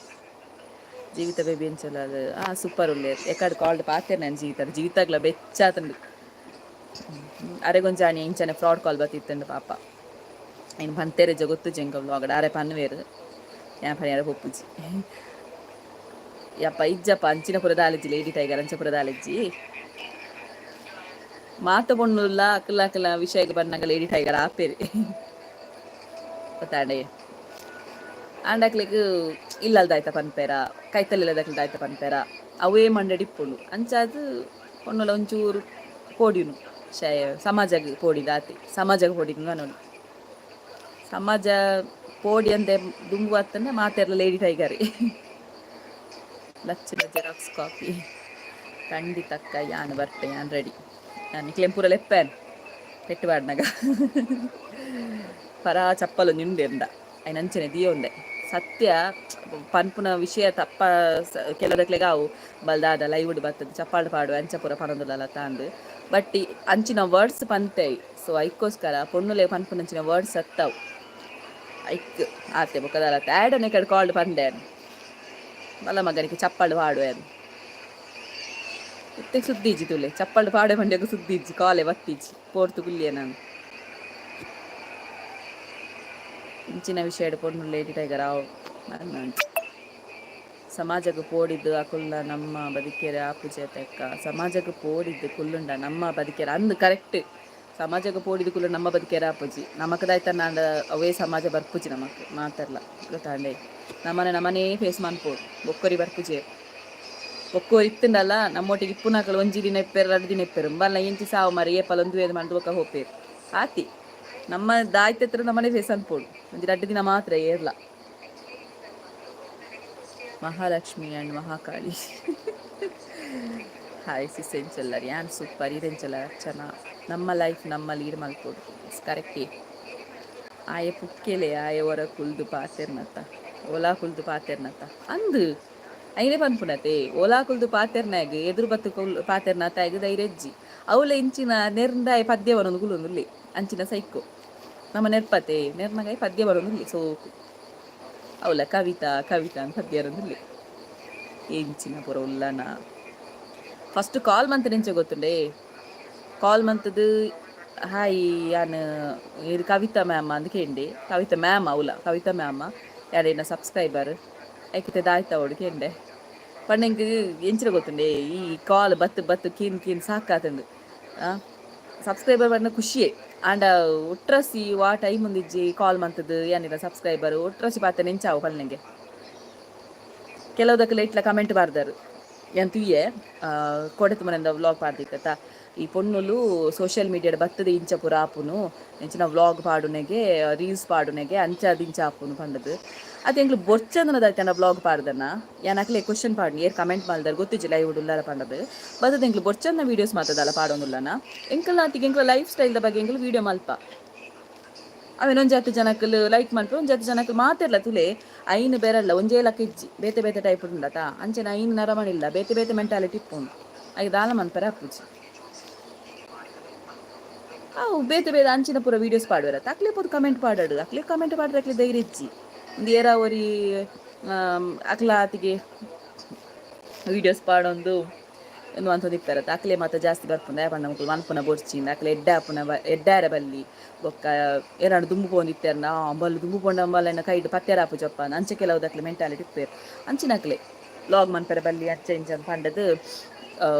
ಜೀವಿತ ಬೇಬಿ ಎಂಚಲ? ಅದು ಆ ಸೂಪರ್ ಉಲ್ಲೇರ್. ಎಕಡ್ ಕಾಲ್ಡ್ ಪಾತೆರ್ ನಾನು ಜೀವಿತ. ಜೀವಿತಾಗ್ಲ ಬೆಚ್ಚಾತಂಡು. ಅರೆಗೊಂಜಾಣಿ ಇಂಚನೆ ಫ್ರಾಡ್ ಕಾಲ್ ಬತ್ತಿತ್ತಂಡು ಪಾಪ. ಇನ್ನು ಪಂತೇರೆ ಗೊತ್ತು ಜೆಂಕ ವ್ಲಾಗ್ ಅರೆ ಪನ್ವೇರು, ಯಾನ್ ಪನಿಯರ ಪೊಪ್ಪುಜಿ ಯಪ್ಪ. ಇಜ್ಜಪ್ಪ, ಅಂಚಿನ ಪುರ ದಾಲಿಜ್ಜಿ. ಲೇಡಿ ಟೈಗರ್, ಅಂಚ ಪುರ ದಾಲಿಜ್ಜಿ. ಮಾತ ಪೊಣ್ಣುಲ್ಲ ಅಕ್ಲ ಅಕ್ಲ ವಿಷಯಕ್ಕೆ ಬನ್ನಗ ಲೇಡಿ ಟೈಗರ್ ಆಪೇರಿ, ಗೊತ್ತಾಂಡೆ? ಆಂಡಕ್ಲೆಗ್ ಇಲ್ಲಲ್ದಾಯ್ತ ಪನ್ಪೇರ, ಕೈತಲ್ಲಿಲ್ಲದಕ್ಲೆ ದಾಯ್ತ ಪನ್ಪೇರ, ಅವೇ ಮಂಡಡಿ ಇಪ್ಪುಂಡು. ಅಂಚಾದ್ ಪೊಣ್ಣುಲ ಒಂಚೂರು ಪೋಡಿನು ಶಯ ಸಮಾಜಗ್ ಪೋಡಿದಾತಿ. ಸಮಾಜಗ್ ಪೋಡಿನು ಅನ್ನೋದು, ಸಮಾಜ ಪೋಡಿ ಅಂದೆ ದುಂಬು ಅತ್ತಂಡ ಮಾತೆರ್ಲ ಲೇಡಿ ಟೈಗರ್. ಲಚ್ಚಿನ ಜೆರಾಕ್ಸ್ ಕಾಪಿ. ಖಂಡಿತಕ್ಕ, ಯಾನ್ ಬರ್ಪೆ, ಯಾನ್ ರೆಡಿ. ನಾನು ನಿಕ್ಲೆನ್ ಪೂರ ಲೆಪ್ಪೇನ್. ಪೆಟ್ಟು ಪಾಡ್ನಗ ಪರಾ ಚಪ್ಪಲು ನಿಂಡೆಂದ ಐನ ಅಂಚನೆ ದಿಯೊಂದೆ. ಸತ್ಯ ಪನ್ಪುನ ವಿಷಯ ತಪ್ಪ ಕೆಲದಕ್ಲೆಗ್ ಅವು ಬಲ್ದಾದ ಲೈವ್ ಬತ್ತದ ಚಪ್ಪಾಳು ಪಾಡು ಅಂಚ ಪೂರ ಪನೊಂದುಲ್ಲಲ್ಲ ತಾಂದು. ಬಟ್ ಅಂಚಿನ ವರ್ಡ್ಸ್ ಪಂತೆ. ಸೊ ಐಕ್ಕೋಸ್ಕರ ಪೊಣ್ಣುಲೆ ಪನ್ಪುನಂಚಿನ ವರ್ಡ್ಸ್ ಅತ್ತವು. ಐಕ್ ಆತೆ, ಬೊಕ್ಕದಾಲ ಆ್ಯಡನೆ ಕಡೆ ಕಾಲ್ಡ್ ಪಂಡೆ ಬಲ ಮಗನಿಗೆ ಚಪ್ಪಾಳು ಪಾಡುವೆ. ಇತ್ತೆ ಸುದ್ದಿ ಇಜ್ಜಿ ತುಲೆ. ಚಪ್ಪಾಳು ಪಾಡೆ ಪಂಡ್ಯಗ ಸುದ್ದಿ ಇಜ್ಜಿ, ಕಾಲೆ ಬತ್ತಿಜ್ಜಿ, ಪೋರ್ತು ಕುಲ್ಲಿಯ ನಾನು. ಇಂಚಿನ ವಿಷಯಡ್ ಪೊಣ್ಣು ಲೇಡಿ ಟೈಗರ್ ಆವು. ಸಮಾಜಕ್ಕೆ ಪೋಡಿದ್ದು ಅಕುಲ್ಲ ನಮ್ಮ ಬದಿಕೆರೆ ಆಪುಜೆ ತೆಕ್ಕ. ಸಮಾಜಕ್ಕೆ ಪೋಡಿದ್ದು ಕುಲ್ಲುಂಡ ನಮ್ಮ ಬದಿಕೆರೆ ಅಂದ್, ಕರೆಕ್ಟ್. ಸಮಾಜಕ್ಕೆ ಪೋಡಿದ್ದು ಕುಲ್ಲು ನಮ್ಮ ಬದಿಕೆರೆ ಆಪುಜಿ. ನಮಕ್ ನಾಂಡ ಅವೇ ಸಮಾಜ ಬರ್ಪುಜಿ ನಮಕ್ ಮಾತಾಡ್ಲ, ಗೊತ್ತಾಂಡೆ? ನಮ್ಮನೆ ನಮ್ಮನೇ ಫೇಸ್ ಮನ್ಪೋಡು, ಬೊಕ್ಕೊರಿ ಬರ್ಪುಜೆ. ಬೊಕ್ಕೊರಿ ಇತ್ತುಂಡಲ್ಲ ನಮ್ಮೊಟ್ಟಿಗೆ ಇಪ್ಪುನಕಲು ಒಂಜಿ ದಿನ ಇಪ್ಪೆರ್, 2 ದಿನ ಇಪ್ಪೆರು. ಬಲ್ಲ ಎಂಚಿ ಸಾವು ಮರಿ ಏಪಲ ಒಂದು ವೇದ ಮಂದು ಬೊಕ್ಕ ಹೋಪೇರು ಆತಿ. ನಮ್ಮ ದಾಯ್ತತ್ರ ನಮ್ಮನೆ ಫೇಸ್ ಅನ್ಪೋಡು, ಒಂಜಿ 2 ದಿನ ಮಾತ್ರ ಏರ್ಲ. ಮಹಾಲಕ್ಷ್ಮಿ ಆ್ಯಂಡ್ ಮಹಾಕಾಳಿ. ಹಾಯ್ ಸಿಸ್, ಎಂಚಲ್ಲರ್? ಯಾನ್ ಸೂಪರ್, ಈರೆಂಚಲ್ಲ ಅರ್ಚನಾ? ನಮ್ಮ ಲೈಫ್ ನಮ್ಮ ಲೀಡ್ ಮಲ್ಪೋಡು, ಕರೆಕ್ಟೇ. ಆಯೆ ಪುಕ್ಕೆಲೆ, ಆಯೆ ಹೊರ ಕುಲ್ದು ಪಾತೆರ್ನತ್ತ, ಓಲಾ ಕುಲ್ದು ಪಾತೆರ್ನತ್ತ ಅಂದು ಐನೆ ಪನ್ಪುನತೆ. ಓಲಾ ಕುಲ್ದು ಪಾತೆರ್ನಾಗ ಎದುರು ಬತ್ತು ಕುಲ್ ಪಾತೆರ್ನತ್ತ ಆಗ ಧೈರ್ಯಜ್ಜಿ. ಅವಳ ಇಂಚಿನ ನೆರ್ಂದಾಯ ಪದ್ಯ ಬರೊಂದು ಕುಲೊಂದುಲ್ಲೆ. ಅಂಚಿನ ಸೈಕೋ ನಮ್ಮ ನೆರ್ಪತೆ ನೆರ್ನಗಾಯಿ ಪದ್ಯ ಬರೊಂದುಲ್ಲೆ ಸೋಕು. ಅವಳ ಕವಿತಾ ಕವಿತಾ ಅಂತ ಪದ್ಯ ಬರೊಂದುಲ್ಲೆ. ಎಂಚಿನ ಪೂರ ಉಲ್ಲನ? ಫಸ್ಟ್ ಕಾಲ್ ಮಂತ್ ಗೊತ್ತುಂಡೆ? ಕಾಲ್ ಮಂತದು, ಹಾಯ್, ಯಾನ್ ಇದು ಕವಿತಾ ಮ್ಯಾಮ್ ಅಂದ್ ಕೇಂಡೆ. ಕವಿತಾ ಮ್ಯಾಮ್ ಅವಲ, ಕವಿತಾ ಮ್ಯಾಮ್ ಯಾರೇನ ಸಬ್ಸ್ಕ್ರೈಬರ್ ಐಕಿತೆ ದಾಯ್ತ ಅವಡು ಕೇಂಡೆ. ಪಂಡ ಎಂಕ್ ಎಂಚಿನ ಗೊತ್ತುಂಡೆ, ಈ ಕಾಲ್ ಬತ್ತು ಬತ್ತು ಕೀನ್ ಕೀನ್ ಸಾಕಾತಂಡು. ಸಬ್ಸ್ಕ್ರೈಬರ್ ಬಂದ ಖುಷಿಯೇ. ಆಂಡ ಒಟ್ರಸಿ ವಾ ಟೈಮ್ ಒಂದಿಜ್ಜಿ. ಕಾಲ್ ಮಂತದ್ದು ಏನಿಲ್ಲ ಸಬ್ಸ್ಕ್ರೈಬರ್ ಒಟ್ರಸಿ ಪಾತೆ ನೆಂಚಾವು ಪಲ್ನೆಗೆ. ಕೆಲವುದಕ್ಕೆ ಇಟ್ಲ ಕಮೆಂಟ್ ಬಾರ್ದರು ಏನ್ ತುಯ್ಯೆ ಕೊಡೆತು ಮನೆಯಿಂದ ವ್ಲಾಗ್ ಪಾಡ್ದಿತ್ತ. ಈ ಪೊಣ್ಣುಲು ಸೋಷಿಯಲ್ ಮೀಡಿಯಾಡ್ ಬತ್ತದ ಇಂಚ ಪೂರ ಆಪುನು, ಇಂಚಿನ ವ್ಲಾಗ್ ಪಾಡುನೆಗೆ, ರೀಲ್ಸ್ ಪಾಡುನೆಗೆ ಅಂಚ ದಿಂಚ ಆಪುನು ಪಂಡದು. ಅದು ಎಂಕ್ಲು ಬೊರ್ಚಂದನದ ವ್ಲಾಗ್ ಪಾಡ್ದನ? ಯಾನ್ ಅಕ್ಲೆ ಕ್ವಶನ್ ಪಾಡ್ನಿ. ಏರ್ ಕಮೆಂಟ್ ಮಲ್ದಾರ್ ಗೊತ್ತಿಜ್ಜಿ, ಲೈವ್ ಉಲ್ಲಾರ ಪಂಡದು. ಬತ್ತದ ಎಂಕ್ಲು ಬೊರ್ಚಂದ ವೀಡಿಯೋಸ್ ಮಾತದಲ್ಲ ಪಾಡೊಂದುಲ್ಲನ? ಎಂಕಲ್ ಎಂಕ್ಲ ಲೈಫ್ ಸ್ಟೈಲ್ ಬಗ್ಗೆ ಎಂಕ್ಲು ವೀಡಿಯೋ ಮಲ್ಪ. ಅವೇನೊಂಜಿ ಹತ್ತು ಜನಕ್ಕಲು ಲೈಕ್ ಮಲ್ಪೆ, ಒಂಜಿ 10 ಜನಕ್ಕಲು ಮಾತೆರ್ಲ ತುಲೆ. ಐನು ಬೇರಲ್ಲ, ಒಂಜೇ ಲಕ್ಕ ಇಜ್ಜಿ, ಬೇತೆ ಬೇತೆ ಟೈಪ್ ಉಂಡತ. ಅಂಚೆನ ಐನು ನರಮಣಿಲ್ಲ, ಬೇತೆ ಬೇತೆ ಮೆಂಟಾಲಿಟಿ ಇಪ್ಪುಂಡು. ಐಕ್ ದಾಲ ಮನ್ಪೆರೆ ಆಪುಜಿ. ಅವು ಬೇತೆ ಬೇತೆ ಅಂಚಿನ ಪೂರ ವೀಡಿಯೋಸ್ ಪಾಡುವೆರ. ಅಕ್ಲೆ ಪೋದು ಕಮೆಂಟ್ ಪಾಡಾಡು. ಅಕ್ಲೆ ಕಮೆಂಟ್ ಪಾಡ್ರೆ ಅಕ್ಲೆ ಧೈರ್ಯ ಇಜ್ಜಿ. ಒಂದು ಏರಾ ಒರಿ ಅಕ್ಲ ಆತಿಗೆ ವೀಡಿಯೋಸ್ ಪಾಡೊಂದು ಅಂತೊಂದು ಇಪ್ಪೆರತ್ತ, ಅಕ್ಲೆ ಮಾತ ಜಾಸ್ತಿ ಬರ್ಪುಂಡು. ಪಂಡ ಮುಕುಲು ಮನ್ಪುನ ಬೊರ್ಚಿಂದ ಅಕ್ಲೆ ಎಡ್ಡೆ ಆಪುನ ಎಡ್ಡಾರೆ ಬಲ್ಲಿ. ಬೊಕ್ಕ ಏರಾಂಡ ದುಂಬು ಪೋಂದಿತ್ತೆರ್ನ ಅಂಬಲ್ ದುಂಬು ಪೋಂಡ ಅಂಬಲ್ ಕೈಡ್ ಪತ್ತೆರ ಆಪುಜಪ್ಪ. ಅಂಚೆ ಕೆಲವು ಅಕ್ಲೆ ಮೆಂಟಾಲಿಟಿ ಇಪ್ಪೆರ್. ಅಂಚಿನ ಅಕ್ಲೆ ವ್ಲಾಗ್ ಮನ್ಪೆರೆ ಬಲ್ಲಿ ಅಂಚೆ ಇಂಚ ಪಂಡದು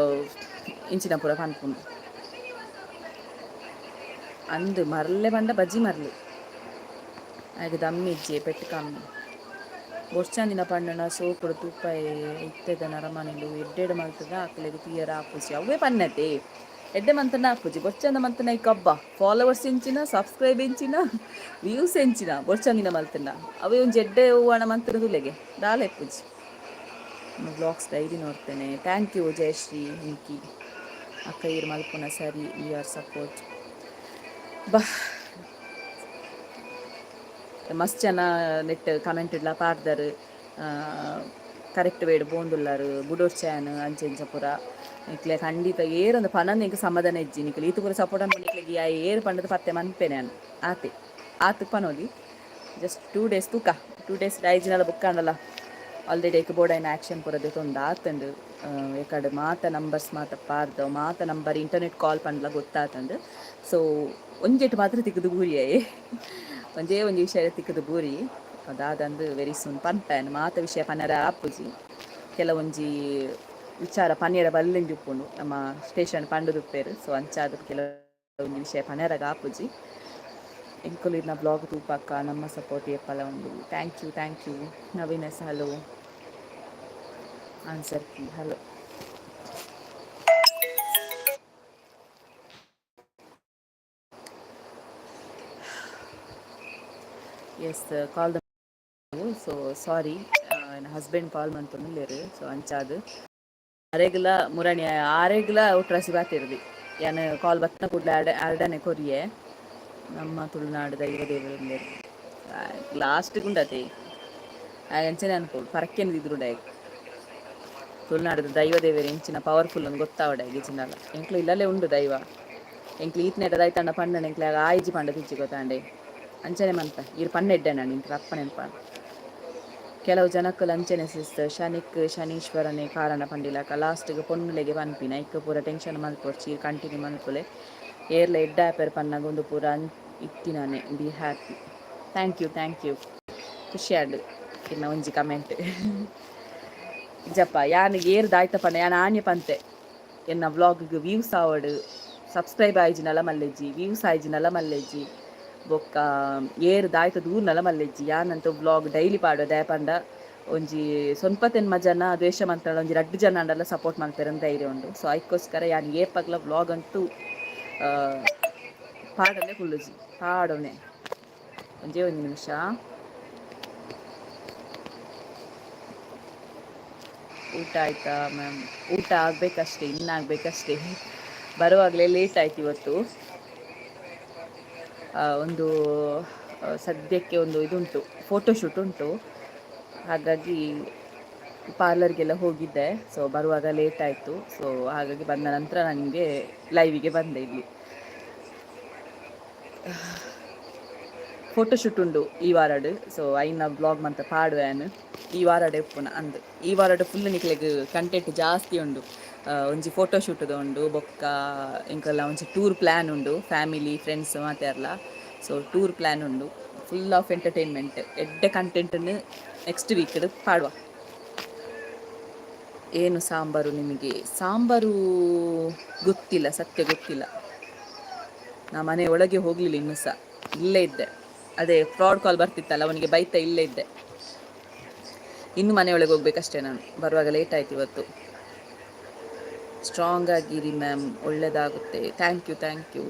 ಇಂಚಿನ ಪೂರ ಪನ್ಪುಂಡು. ಅಂದು ಮರ್ಲೆ ಪಂಡ ಬಜ್ಜಿ ಮರ್ಲೆ ಆಯ್ಕೆ ದಮ್ಮಿಜ್ಜೆ, ಪೆಟ್ಟು ಕಮ್ಮಿ. ಬೊರ್ಚಂದಿನ ಪಂಡನ ಸೋಕುಡು ತೂಪಾಯಿ. ಇತ್ತೆದ ನರಮನಿಲು ಎಡ್ಡೆಡ್ ಮಲ್ತದ ಅಕ್ಲೆಗ್ ತೂಯರ ಆಪುಜಿ. ಅವೇ ಪನ್ನತೆ, ಎಡ್ಡೆ ಮಂತನ ಆಪುಜಿ, ಬೊರ್ಚಂದ ಮಂತನ ಈ ಕಬ್ಬ ಫಾಲೋವರ್ಸ್ ಎಂಚಿನ, ಸಬ್ಸ್ಕ್ರೈಬ್ ಎಂಚಿನ, ವ್ಯೂಸ್ ಎಂಚಿನ ಬೊರ್ಚಂದಿನ ಮಲ್ತಂಡ. ಅವೇ ಒಂಜಿ ಎಡ್ಡೆ ಹೂವಣ ಮಂತನ ತುಲೆಗೆ ದಾಲ ಇಪ್ಪುಜಿ. ವ್ಲಾಗ್ಸ್ ಡೈಲಿ ನೋಡ್ತೇನೆ. Thank you Jayashree ನಿಕ್ಕಿ ಅಕ್ಕ. ಈರ್ ಮಲ್ಪುನ ಸರಿ, we are support. ಬಾ, ಮಸ್ತ್ ಜನ ನೆಟ್ ಕಮೆಂಟ್ ಇಡ್ಲ ಪಾಡ್ದಾರ್. ಕರೆಕ್ಟ್ ವೇಡ್ ಬೋಂದುಲ್ಲಾರು, ಬುಡೋರ್ಚಾನ್ ಅಂಚೆ ಇಂಚ ಪೂರ. ನಿಕ್ಲೆ ಖಂಡಿತ ಏರೊಂದು ಪನಂದು ಎಂಕ್ ಸಮಾಧಾನ ಇಜ್ಜಿ. ನಿಕ್ಲೆ ಈತು ಪೂರ ಸಪೋರ್ಟ್ ಅನ್ಕೊಂಡು ನಿಕ್ಲೆಗ್ ಏರು ಪಂಡದ ಪತ್ತೆ ಮನ್ಪೇನೆ ನಾನು. ಆತೆ ಆತ್ ಪನೋಲಿ. ಜಸ್ಟ್ 2 ಡೇಸ್ ತೂಕ, 2 ಡೇಸ್ ಐಜಿನಲ ಬುಕ್ ಆಂಡಲ ಆಲ್ರೆಡಿ ಐಕ್ ಬೋಡೈನ ಆ್ಯಕ್ಷನ್ ಪೂರ ದೆತೊಂದು ಆತಂಡು. ಎಕಡೆ ಮಾತ ನಂಬರ್ಸ್ ಮಾತ ಪಾರ್ದ ಮಾತ ನಂಬರ್ ಇಂಟರ್ನೆಟ್ ಕಾಲ್ ಪಂಡ್ಲ ಗೊತ್ತಾತಂದು. ಸೊ ಒಂಜೆಟ್ ಮಾತ್ರ ತಿಕ್ಕದು ಬೂರಿಯೇ, ಒಂಜೇ ಒಂಜಿ ವಿಷಯ ತಿಕ್ಕದು ಬೂರಿ. ಅದಾದಂದು ವೆರಿ ಸೂನ್ ಪನ್ಪೇನ್. ಮಾತ ವಿಷಯ ಪನರ ಆಪುಜಿ. ಕೆಲವೊಂಜಿ ವಿಚಾರ ಪನಿಯರ ಬಲ್ಲಿಂದು ಉಪ್ಪುಂಡು, ನಮ್ಮ ಸ್ಟೇಷನ್ ಪಂಡುದುಪ್ಪೇರು. ಸೊ ಅಂಚಾದ ಕೆಲವೊಂಜಿ ವಿಷಯ ಪನರಗ ಆಪುಜಿ. ಎಂಕುಲು ಇರ್ನ ಬ್ಲಾಗ್ ತೂಪಕ್ಕ, ನಮ್ಮ ಸಪೋರ್ಟ್ ಏಪಲ ಉಂಡು. Thank you, thank you. Naveen S, hello. Answer key, hello. Yes, call the. So sorry, husband call ಮಂತೊಂದುಲ್ಲೆರ್. ಸೊ ಅಂಚಾದ್ ಅರೆಗ್ಲ ಮುರಣಿ ಆರೆಗ್ಲ ಒಟ್ರಾಸಿ ಬಾತಿರ್ದಿ. ಯಾನ್ ಕಾಲ್ ಬತ್ತಿನ ಕೂಡ್ಲೆ ಆರ್ಡನೆ ಕೊರಿಯೆ. ನಮ್ಮ ತುಳುನಾಡು ದೈವ ದೇವರು ಲಾಸ್ಟ್ ಗುಂಡತೆ ಅಂಚನೆ ಅನ್ಕೋಡು ಪರಕೆನ್ ದಿದ್ರುಂಡ. ತುಳುನಾಡದ ದೈವ ದೇವರು ಎಂಚಿನ ಪವರ್ಫುಲ್ ಅಂತ ಗೊತ್ತಾವಡ ಗಿಜಿನಲ್ಲ. ಎಂಕ್ಲು ಇಲ್ಲಲ್ಲೇ ಉಂಡು ದೈವ. ಎಂಕ್ಲು ಈತ್ನೇಟ ದೈತಂಡ ಪಂಡನ ಎಂಕ್ಲೆ ಆಯ್ಜಿ ಪಂಡ ತಿಚ್ಚಿ ಗೊತ್ತಾಂಡೆ. ಅಂಚನೆ ಮಂತ ಈರ್ ಪಣ್ಣ ಎಡ್ಡೆ ನಾನು ಇಂಕ್ಲ ಅಪ್ಪ ನೆನಪ. ಕೆಲವು ಜನಕ್ಕಲು ಅಂಚನೆ ಸಿಸ್ಟರ್. ಶನಿಕ್ ಶನೀಶ್ವರನೇ ಕಾರಣ ಪಂಡಿಲಕ ಲಾಸ್ಟ್ಗೆ ಪೊನ್ನುಲೆಗೆ ಪನ್ಪಿನ ಇಕ್ಕ ಪೂರ ಟೆನ್ಷನ್ ಮಲ್ಪೊರ್ಚಿ, ಕಂಟಿನ್ಯೂ ಮಲ್ಪುಲೆ. ಏರ್ಲ ಎಡ್ಡೆ ಆಪೆರ್ ಪನ್ನಗ ಒಂದು ಪೂರ ಇತ್ತಿನಾನೆ. Be happy. Thank you, thank you. ಖುಷಿ ಆಂಡ್ ಇನ್ನ ಒಂಜಿ ಕಮೆಂಟ್. ಜಪ್ಪ ಯಾನ್ ಏರ್ ದಾಯ್ತ ಪಂಡ ಯಾನ್ ಆನ್ಯ ಪಂತೆ. ಎನ್ನ ವ್ಲಾಗ್ಗೆ ವ್ಯೂಸ್ ಆವಡ್, ಸಬ್ಸ್ಕ್ರೈಬ್ ಆಯ್ಜಿನಲ ಮಲ್ಲೆಜ್ಜಿ, ವ್ಯೂಸ್ ಆಯ್ಜಿನಲ ಮಲ್ಲೆಜ್ಜಿ, ಬೊಕ್ಕ ಏರ್ ದಾಯ್ತ ದೂರ್ನಲ ಮಲ್ಲೆಜ್ಜಿ. ಯಾನಂತ ವ್ಲಾಗ್ ಡೈಲಿ ಪಾಡೋ ದಾಯ ಪಂಡ ಒಂಜಿ ಸೊನ್ಪತೆನ್ಮ ಜನ ದ್ವೇಷ ಮಂತಂಡ ಒಂಜಿ ರಡ್ಡ್ ಜನ ಅಂಡಲ ಸಪೋರ್ಟ್ ಮಲ್ಪೆರಂತ ಧೈರ್ಯ ಉಂಡು. ಸೊ ಐಕ್ಕೋಸ್ಕರ ಯಾನ್ ಏಪಗ್ಲ ವ್ಲಾಗ್ ಅಂತೂ ಪಾಡನೆ ಕುಲ್ಲುಜಿ ಪಾಡೋನೆ. ಒಂಜೇ ಒಂದು ನಿಮಿಷ. ಊಟ ಆಯ್ತಾ ಮ್ಯಾಮ್? ಊಟ ಆಗಬೇಕಷ್ಟೇ, ಇನ್ನಾಗಬೇಕಷ್ಟೇ. ಬರುವಾಗಲೇ ಲೇಟ್ ಆಯ್ತು ಇವತ್ತು. ಒಂದು ಸದ್ಯಕ್ಕೆ ಒಂದು ಇದುಂಟು, ಫೋಟೋಶೂಟ್ ಉಂಟು. ಹಾಗಾಗಿ ಪಾರ್ಲರ್ಗೆಲ್ಲ ಹೋಗಿದ್ದೆ. ಸೊ ಬರುವಾಗ ಲೇಟ್ ಆಯಿತು. ಸೊ ಹಾಗಾಗಿ ಬಂದ ನಂತರ ನಾನು ನಿಮಗೆ ಲೈವಿಗೆ ಬಂದೆ. ಇಲ್ಲಿ ಫೋಟೋಶೂಟ್ ಉಂಡು ಈ ವಾರಡ್. ಸೊ ಐನ ಬ್ಲಾಗ್ ಮಂತ ಪಾಡುವೆ. ಈ ವಾರಡ್ ಉಪ್ಪುನ ಅಂದ್ ಈ ವಾರಡ್ ಫುಲ್ ನಿಕ್ಲೆಗ್ ಕಂಟೆಂಟ್ ಜಾಸ್ತಿ ಉಂಡು. ಒಂಜಿ ಫೋಟೋಶೂಟ್ ಉಂಡು, ಬೊಕ್ಕ ಎಂಕಲ್ಲ ಒಂಜಿ ಟೂರ್ ಪ್ಲ್ಯಾನ್ ಉಂಡು, ಫ್ಯಾಮಿಲಿ ಫ್ರೆಂಡ್ಸ್ ಮಾತೆರ್ಲ. ಸೊ ಟೂರ್ ಪ್ಲ್ಯಾನ್ ಉಂಡು, ಫುಲ್ ಆಫ್ ಎಂಟರ್ಟೈನ್ಮೆಂಟ್. ಎಡ್ಡೆ ಕಂಟೆಂಟನ್ನು ನೆಕ್ಸ್ಟ್ ವೀಕ್ ಪಾಡುವ. ಏನು ಸಾಂಬಾರು ನಿಮಗೆ? ಸಾಂಬಾರು ಗೊತ್ತಿಲ್ಲ, ಸತ್ಯ ಗೊತ್ತಿಲ್ಲ. ನಾ ಮನೆ ಒಳಗೆ ಹೋಗಲಿಲ್ಲ ಇನ್ನೂ ಸಹ, ಇಲ್ಲೇ ಇದ್ದೆ. ಅದೇ ಫ್ರಾಡ್ ಕಾಲ್ ಬರ್ತಿತ್ತಲ್ಲ, ಅವನಿಗೆ ಬೈತಾ ಇಲ್ಲೇ ಇದ್ದೆ. ಇನ್ನು ಮನೆಯೊಳಗೆ ಹೋಗ್ಬೇಕಷ್ಟೇ ನಾನು. ಬರುವಾಗ ಲೇಟ್ ಆಯ್ತು ಇವತ್ತು. ಸ್ಟ್ರಾಂಗ್ ಆಗಿರಿ ಮ್ಯಾಮ್, ಒಳ್ಳೆಯದಾಗುತ್ತೆ. Thank you, thank you.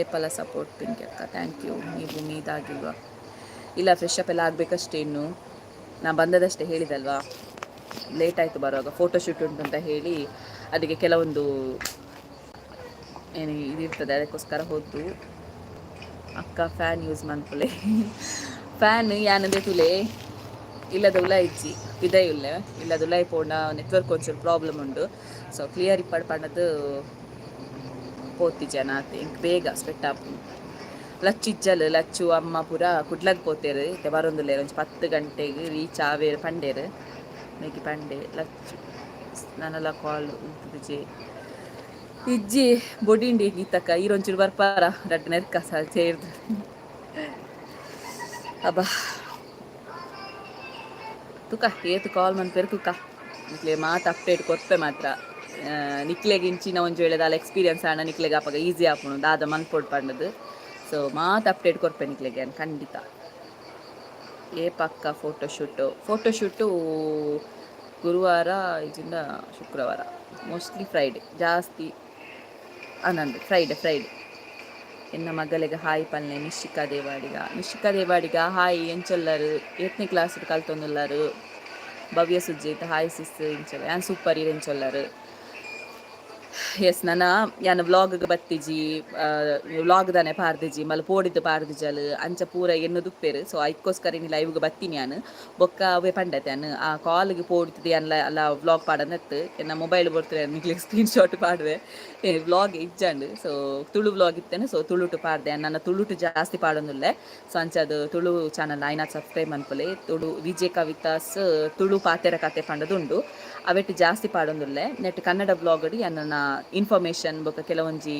ಏಪಲ ಸಪೋರ್ಟ್ ಪಿಂಕಿ ಅಕ್ಕ, thank you. ನೀವು ಮೀದಾಗಿಲ್ವಾ? ಇಲ್ಲ, ಫ್ರೆಶ್ ಅಪ್ ಎಲ್ಲ ಆಗಬೇಕಷ್ಟೇ ಇನ್ನು. ನಾನು ಬಂದದಷ್ಟೇ ಹೇಳಿದಲ್ವಾ, ಲೇಟ್ ಆಯಿತು ಬರುವಾಗ. ಫೋಟೋಶೂಟ್ ಉಂಟು ಅಂತ ಹೇಳಿ ಅದಕ್ಕೆ ಕೆಲವೊಂದು ಏನು ಇದಿರ್ತದೆ, ಅದಕ್ಕೋಸ್ಕರ ಹೋದ್ದು. ಅಕ್ಕ, ಫ್ಯಾನ್ ಯೂಸ್ ಮನ್ಪುಲೆ. ಫ್ಯಾನ್ ಯಾನಂದೆ ತುಲೆ ಇಲ್ಲದ ಉಲ ಇಜ್ಜಿ, ಪಿದೈ ಉಲ್ಲೆ. ಇಲ್ಲದ ಉಲಾಯಿ ಪೋಂಡ ನೆಟ್ವರ್ಕ್ ಒಂಚೂರು ಪ್ರಾಬ್ಲಮ್ ಉಂಡು. ಸೊ ಕ್ಲಿಯರ್ ಇಪ್ಪಡ್ ಪಂಡದು ಪೋತಿ ಜನ ಆತೆ. ಇಂಕ್ ಬೇಗ ಸ್ವೆಟ್ ಆಪುಂಡು. ಲಚ್ಚು ಇಜ್ಜಲ್. ಲಚ್ಚು ಅಮ್ಮ ಪೂರ ಕುಡ್ಲಗ್ ಪೋತೇರು. ಇತ್ತೆ ಬರೊಂದುಲ್ಲೆರ್. ಒಂಜಿ 10 ಗಂಟೆಗೆ ರೀಚ್ ಆವೇರ್ ಪಂಡೇರು. ಮೇಗಿ ಪಂಡೆ ಲಚ್ಚು. ನನಲ ಕಾಲ್ ಉಂತುದುಜೆ. ಇಜ್ಜಿ, ಬೊಡಿಂಡಿ ಗೀತಕ್ಕ ಈರೊಂಚೂರು ಬರ್ಪಾರ ರಡ್ಡ್ ನೆರ್ಕ ಸೇರ್ದು. ಅಬ್ಬಾ, ತುಕ ಏತ್ ಕಾಲ್ ಮನ್ಪೇರು ತುಕ. ನಿಕ್ಲೆ ಮಾತ ಅಪ್ಡೇಟ್ ಕೊರ್ಪೆ ಮಾತ್ರ. ನಿಕ್ಲೆಗ್ ಇಂಚಿನ ಒಂಜಿ ವೇಳೆ ದಾಲ ಎಕ್ಸ್ಪೀರಿಯನ್ಸ್ ಆಂಡ ನಿಕ್ಲೆಗ್ ಅಪಗ ಈಸಿ ಆಪುಂಡು ದಾದ ಮನ್ಪೊಡು ಪಂಡದು. ಸೊ ಮಾತ ಅಪ್ಡೇಟ್ ಕೊರ್ಪೆ ನಿಕ್ಲೆಗೆ ಯಾನ್ ಖಂಡಿತ. ಏ ಪಕ್ಕ ಫೋಟೋಶೂಟು? ಫೋಟೋಶೂಟು ಗುರುವಾರ ಇಜಿಂಡ ಶುಕ್ರವಾರ, ಮೋಸ್ಟ್ಲಿ ಫ್ರೈಡೆ ಜಾಸ್ತಿ ಅನ್ನಂದು. Friday, Friday. ಎನ್ನ ಮಗಳಿಗೆ ಹಾಯ್ ಪಲ್ನೆ ನಿಶಿಕಾ ದೇವಾಡಿಗ. ನಿಶಿಕಾ ದೇವಾಡಿಗ, ಹಾಯ್. ಎಂಚೊಲ್ಲರು? ಏತ್ನೇ ಕ್ಲಾಸ್ ಕಲ್ತೊಂದುಲ್ಲರು? ಭವ್ಯ ಸುಜಿತ್, ಹಾಯ್ ಸಿಸ್, ಇಂಚೊಲ್ಲ? ಯಾನ್ ಸೂಪರ್, ಈರ್ ಎಂಚೊಲ್ಲರು? ಎಸ್, ನನ ಯಾನ್ ವ್ಲಾಗ್ ಬತ್ತಿಜಿ, ವ್ಲಾಗ್ ದಾನೆ ಪಾರ್ದಿಜಿ, ಮಲ್ಲ ಪೋಡಿದ್ದು ಪಾರ್ದಿಜಲ್, ಅಂಚ ಪೂರ ಎನ್ನು ದುಪ್ಪೇರು. ಸೊ ಐಕ್ಕೋಸ್ಕರ ಇನಿ ಲೈವ್ಗೆ ಬತ್ತೀನಿ ಯಾನ್. ಬೊಕ್ಕ ಅವೇ ಪಂಡತೆ ಯಾನ್ ಆ ಕಾಲ್ಗೆ ಪೋಡಿದ್ದು ಯಾನ್ ಅಲ್ಲ ವ್ಲಾಗ್ ಪಾಡಂದತ್ತು. ಎನ್ನ ಮೊಬೈಲ್ ಬರ್ತದೆ, ನಿಕ್ಲೆಗ್ ಸ್ಕ್ರೀನ್ ಶಾಟ್ ಪಾಡುವೆ. ವ್ಲಾಗ್ ಇಜ್ಜಂಡ್. ಸೊ ತುಳು ವ್ಲಾಗ್ ಇತ್ತೇನೆ, ಸೊ ತುಳುಟು ಪಾಡ್ದೆ. ನನ್ನ ತುಳುಟು ಜಾಸ್ತಿ ಪಾಡೊಂದುಲ್ಲೆ. ಸೊ ಅಂಚ ಅದು ತುಳು ಚಾನಲ್ ಆಯ್ನ ಸಬ್ಸ್ಕ್ರೈಬ್ ಮನ್ಪುಲೆ. ತುಳು ವಿಜಯ್ ಕವಿತಾಸ್ ತುಳು ಪಾತೆರ ಕತೆ ಪಂಡದುಂಡು. ಅವೆಟ್ ಜಾಸ್ತಿ ಪಾಡೊಂದುಲ್ಲೆ. ನೆಟ್ ಕನ್ನಡ ವ್ಲಾಗ್ ಎನ್ನ ಇನ್ಫಾರ್ಮೇಶನ್ ಬೊಕ ಕೆಲವೊಂಜಿ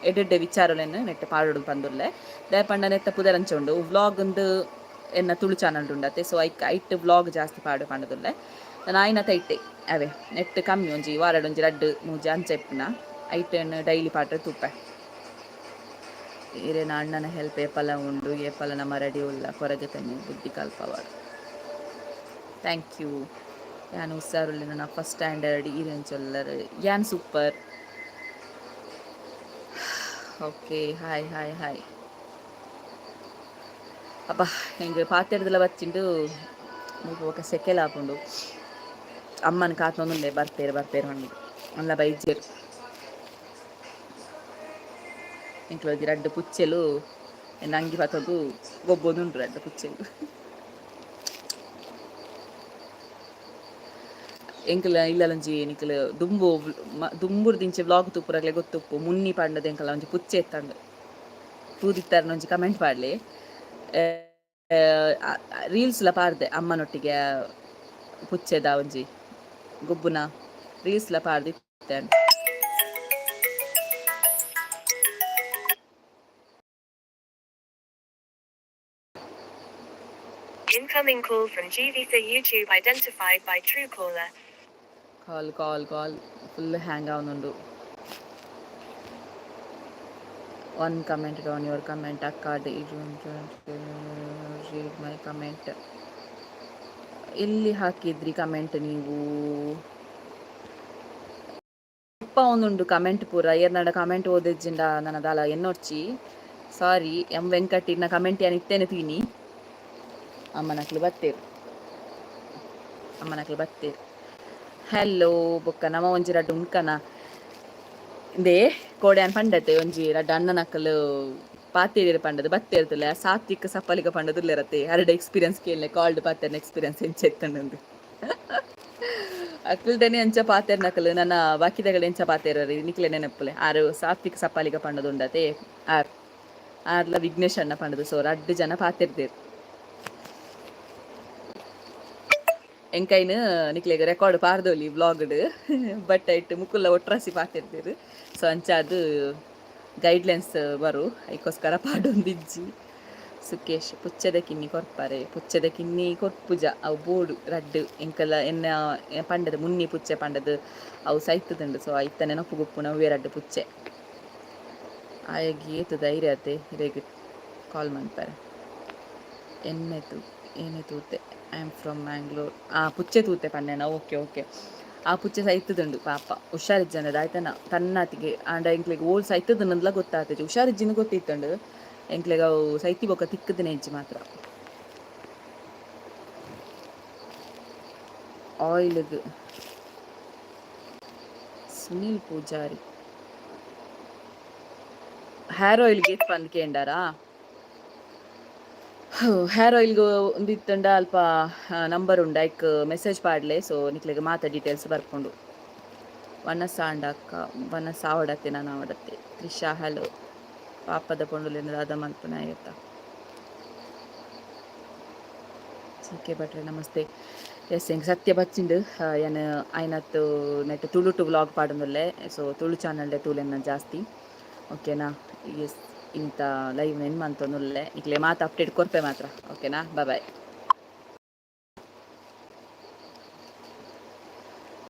ಎಡ್ಡೆಡ್ಡೆ ವಿಚಾರಲೆನ್ ನೆಟ್ ಪಾಡೊಡು ಪಂದುಲ್ಲೆ. ದಾಯೆ ಪಂಡ ನೆತ್ತ ಪುದರಂಚ ಉಂಡು, ವ್ಲಾಗ್ ಇಂದ್ ಎನ್ನ ತುಳು ಚಾನಲ್ ಉಂಡತೆ. ಸೊ ಐಕ್ ಐಟ್ ವ್ಲಾಗ್ ಜಾಸ್ತಿ ಪಾಡು ಪಂಡದುಲ್ಲೆ. ಆಯಿನತ ಐಟೆ ಅವೇ. ನೆಟ್ ಕಮ್ಮಿ, ಒಂಜಿ ವಾರಡ್ ಒಂಜಿ ರಡ್ಡ್ ಮೂಜಿ ಅಂಚ ಇಪ್ಪುನ. ಐಟ್ ಡೈಲಿ ಪಾಡ್ರೆ ತೂಪೆ. ಇರೆನ ಅಣ್ಣನ ಹೆಲ್ಪ್ ಏಪಲ ಉಂಡು, ಏಪಲ ನಮ್ಮ ರೆಡಿ ಉಲ್ಲ. ಕೊರಗತನೆ ಬುದ್ಧಿ ಕಲ್ಪವಾಡು. Thank you. ಯಾನ್ ಹುಷಾರುಲ್ಲೆ. ನನ್ನ ಫಸ್ಟ್ ಸ್ಟ್ಯಾಂಡರ್ಡ್. ಈರೆಂಚೊಲ್ಲರ್? ಯಾನ್ super. Okay, hi hi hi. ಅಬ್ಬಾ, ಎಂಕ್ ಪಾತೆರ್ದಲ ಬಚ್ಚಿಂಡು. ಮುಲ್ಪ ಸೆಕೆಲ ಆಪುಂಡು. ಅಮ್ಮನ ಕಾತೊಂದುಲ್ಲೆ, ಬರ್ಪೇರು ಬರ್ಪೇರು ಪಂಡುದು. ಅಲ್ಲ ಬೈಜೆರ್. ಎಂಕ್ಲ ಒಂಜಿ ರಡ್ಡ್ ಪುಚ್ಚೆಲು ಎನ್ನ ಅಂಗಿ ಪತೊಂದು ಗೊಬ್ಬೊಂದುಂಡು, ರಡ್ಡ್ ಪುಚ್ಚೆಲು. ಎಂಕಲ ಇಲ್ಲಲೊಂಜಿ ನಿಕುಲು ದುಂಬು ದುಂಬುರ್ದಿಂಚಿ ವ್ಲಾಗ್ ತೂಪುನಕ್ಲೆಗ್ ಗೊತ್ತುಪ್ಪು, ಮುನ್ನಿ ಪಂಡದ್ ಎಂಕಲ ಒಂಜಿ ಪುಚ್ಚೆ ಇತ್ತಂಡ್. ತೂದಿತ್ತರ್ನ ಒಂಜಿ ಕಮೆಂಟ್ ಪಾಡ್ಲೆ. ರೀಲ್ಸ್ ಲ ಪಾಡ್ದೆ, ಅಮ್ಮನೊಟ್ಟಿಗೆ ಪುಚ್ಚೆದ ಒಂಜಿ ಗೊಬ್ಬುನ ರೀಲ್ಸ್ ಲ ಪಾಡ್ದಿತ್ತೆ. Incoming call from Jeevitha YouTube identified by Truecaller. Call call call, full hang ಆವೊಂದುಂಡು. One comment on your comment ಅಕ್ಕ, read my comment. ಎಲ್ಲಿ ಹಾಕಿದ್ರಿ ಕಮೆಂಟ್ ನೀವು? ಉಪ್ಪ ಒಂದುಂಡು ಕಮೆಂಟ್ ಪೂರ. ಏರ್ನಾಡ ಕಮೆಂಟ್ ಓದಿಜ್ಜಿಂಡ ನನ್ನ ದಾಲ ಎನ್ನೊರ್ಚಿ, ಸಾರಿ. ಎಂ ವೆಂಕಟ್ ಇನ್ನ ಕಮೆಂಟ್ ಯಾನ್ ಇತ್ತೇನೆ ತೀನಿ. ಅಮ್ಮನಕ್ಲು ಬತ್ತೇರು, ಅಮ್ಮನಕ್ಲು ಬತ್ತೇರು. ಹಲೋ. ಬೊಕ್ಕ ನಮ ಒಂಜಿ ರಡ್ಡ್ ಉಂಕನ ಇಂದೇ ಕೋಡ್ಯಾನ್ ಪಂಡತೆ, ಒಂಜಿ ರಡ್ಡ್ ಅಣ್ಣನಕಲು ಪಾತೆರಿಯರೆ ಪಂಡದು ಬತ್ತೇರ್ತಲೆ. ಸಾತ್ವಿಕ ಸಪ್ಪಲಿಗ ಪಂಡದುಲ್ಲೆರತೆ. ಅರೆಡ ಎಕ್ಸ್ಪೀರಿಯನ್ಸ್ ಕೇಳಲೆ, ಕಾಲ್ಡ್ ಪಾತೆರ್ನ ಎಕ್ಸ್ಪೀರಿಯನ್ಸ್ ಎಂಚ ಇತ್ತಂಡು. ಅಕ್ಕಲ್ದನೆ ಅಂಚ ಪಾತೆರ್ನಕಲು, ನನ್ನ ಬಾಕಿದಗಳು ಎಂಚ ಪಾತೆರ ನಿಕ್ಲೆ ನೆನಪುಲೆ. ಆರು ಸಾತ್ವಿಕ ಸಪ್ಪಾಲಿಗ ಪಂಡದುಂಡತೆ ಆರ್, ಆರ್ಲ ವಿಘ್ನೇಶ್ ಅಣ್ಣ ಪಂಡದು. ಸೊ ರಡ್ಡ್ ಜನ ಪಾತೆರ್ದೇರು. ಎಂಕೈನ್ ನಿಕ್ಲೆಗ್ ರೆಕಾರ್ಡ್ ಪಾರ್ದೊಲಿ ವ್ಲಾಗ್ಡ್, ಬಟ್ ಐಟ್ ಮುಕುಲ್ಲ ಒಟ್ರಾಸಿ ಪಾತೆರ್ದೇರು. ಸೊ ಅಂಚಾದ್ ಗೈಡ್ಲೈನ್ಸ್ ಬರು, ಐಕೋಸ್ಕರ ಪಾಡೊಂದಿಜ್ಜಿ. ಸುಕೇಶ್, ಪುಚ್ಚದ ಕಿನ್ನಿ ಕೊರ್ಪಾರೆ? ಪುಚ್ಚದ ಕಿನ್ನಿ ಕೊರ್ಪುಜ, ಅವು ಬೋಡು ರಡ್ಡ್. ಎಂಕಲ ಎನ್ನ ಪಂಡದ ಮುನ್ನಿ ಪುಚ್ಚೆ ಪಂಡದು, ಅವು ಸೈತದುಂಡು. ಸೊ ಐತ ನೆನಪು ಗುಪ್ಪುನ ಅವೇ ರಡ್ಡ್ ಪುಚ್ಚೆ. ಆಯಗ್ ಏತ್ ಧೈರ್ಯ ಅತೆ ಇರೆಗ್ ಕಾಲ್ ಮನ್ಪರೆ. ಎಣ್ಣೆ ತೂ ಏನೆ ತೂತೆ? I am from Mangalore. ಆ ಪುಚ್ಚೆ ತೂತೆ ಪನ್ನೆನ? Okay okay. ಆ ಪುಚ್ಚೆ ಸೈತದುಂಡು ಪಾಪ. ಹುಷಾರಿಜ್ಜಂದೆ ಆಯ್ತನ ತನ್ನಾತಿಗೆ. ಆಂಡ ಎಂಕ್ಲೆಗ್ ಓಲ್ ಸೈತದನ್ನಲ ಗೊತ್ತಾತಜಿ. ಹುಷಾರಿಜ್ಜಿನ ಗೊತ್ತಿತ್ತಂಡು ಎಂಕ್ಲೆಗ್. ಅವು ಸೈತಿ ಬೊಕ್ಕ ತಿಕ್ಕುದಿನ ಇಜ್ಜಿ ಮಾತ್ರ. ಆಯಿಲ್ಗ್ ಸುನಿಲ್ ಪೂಜಾರಿ, ಹೇರ್ ಆಯಿಲ್ಗೆ ಪಂದ್ ಕೇಂಡಾರಾ? ಹೇರ್ ಆಯಿಲ್ಗ್ ಒಂದು ಇತ್ತಂಡ ಅಲ್ಪ ನಂಬರ್ ಉಂಡು, ಐಕ್ ಮೆಸೇಜ್ ಪಾಡ್ಲೆ. ಸೊ ನಿಕ್ಲೆಗ್ ಮಾತ ಡೀಟೇಲ್ಸ್ ಬರ್ಪುಂಡು. ವನಸ ಆಂಡ ಅಕ್ಕ, ವನಸ ಆವಡತ್ತೆ, ನಾನು ಆವಡತ್ತೆ. ತ್ರಿಷಾ ಹಲೋ. ಪಾಪದ ಪೊಂಡುಲೆನ್ ದಾದ ಮಲ್ಪುನ ಆಯತ. ಸಿ ಕೆ ಭಟ್ರೆ ನಮಸ್ತೆ. ಎಸ್, ಎಂಕ್ ಸತ್ಯ ಬಚ್ಚಿಂಡು. ಯಾನ್ ಆಯ್ನತ್ ನೆಟ್ ತುಳುಟು ವ್ಲಾಗ್ ಪಾಡೊಂದುಲ್ಲೆ. ಸೊ ತುಳು ಚಾನಲ್ಡೆ ತೂಲೆನ್ನ ಜಾಸ್ತಿ, ಓಕೆನಾ? ಎಸ್, ಇಂತ ಲೈವ್ ನೆನ್ ಮಂತೊಂದುಲ್ಲೆ. ನಿಕ್ಲೆ ಮಾತ ಅಪ್ಡೇಟ್ ಕೊರ್ಪೆ ಮಾತ್ರ, ಓಕೆನಾ? ಬಾಯ್.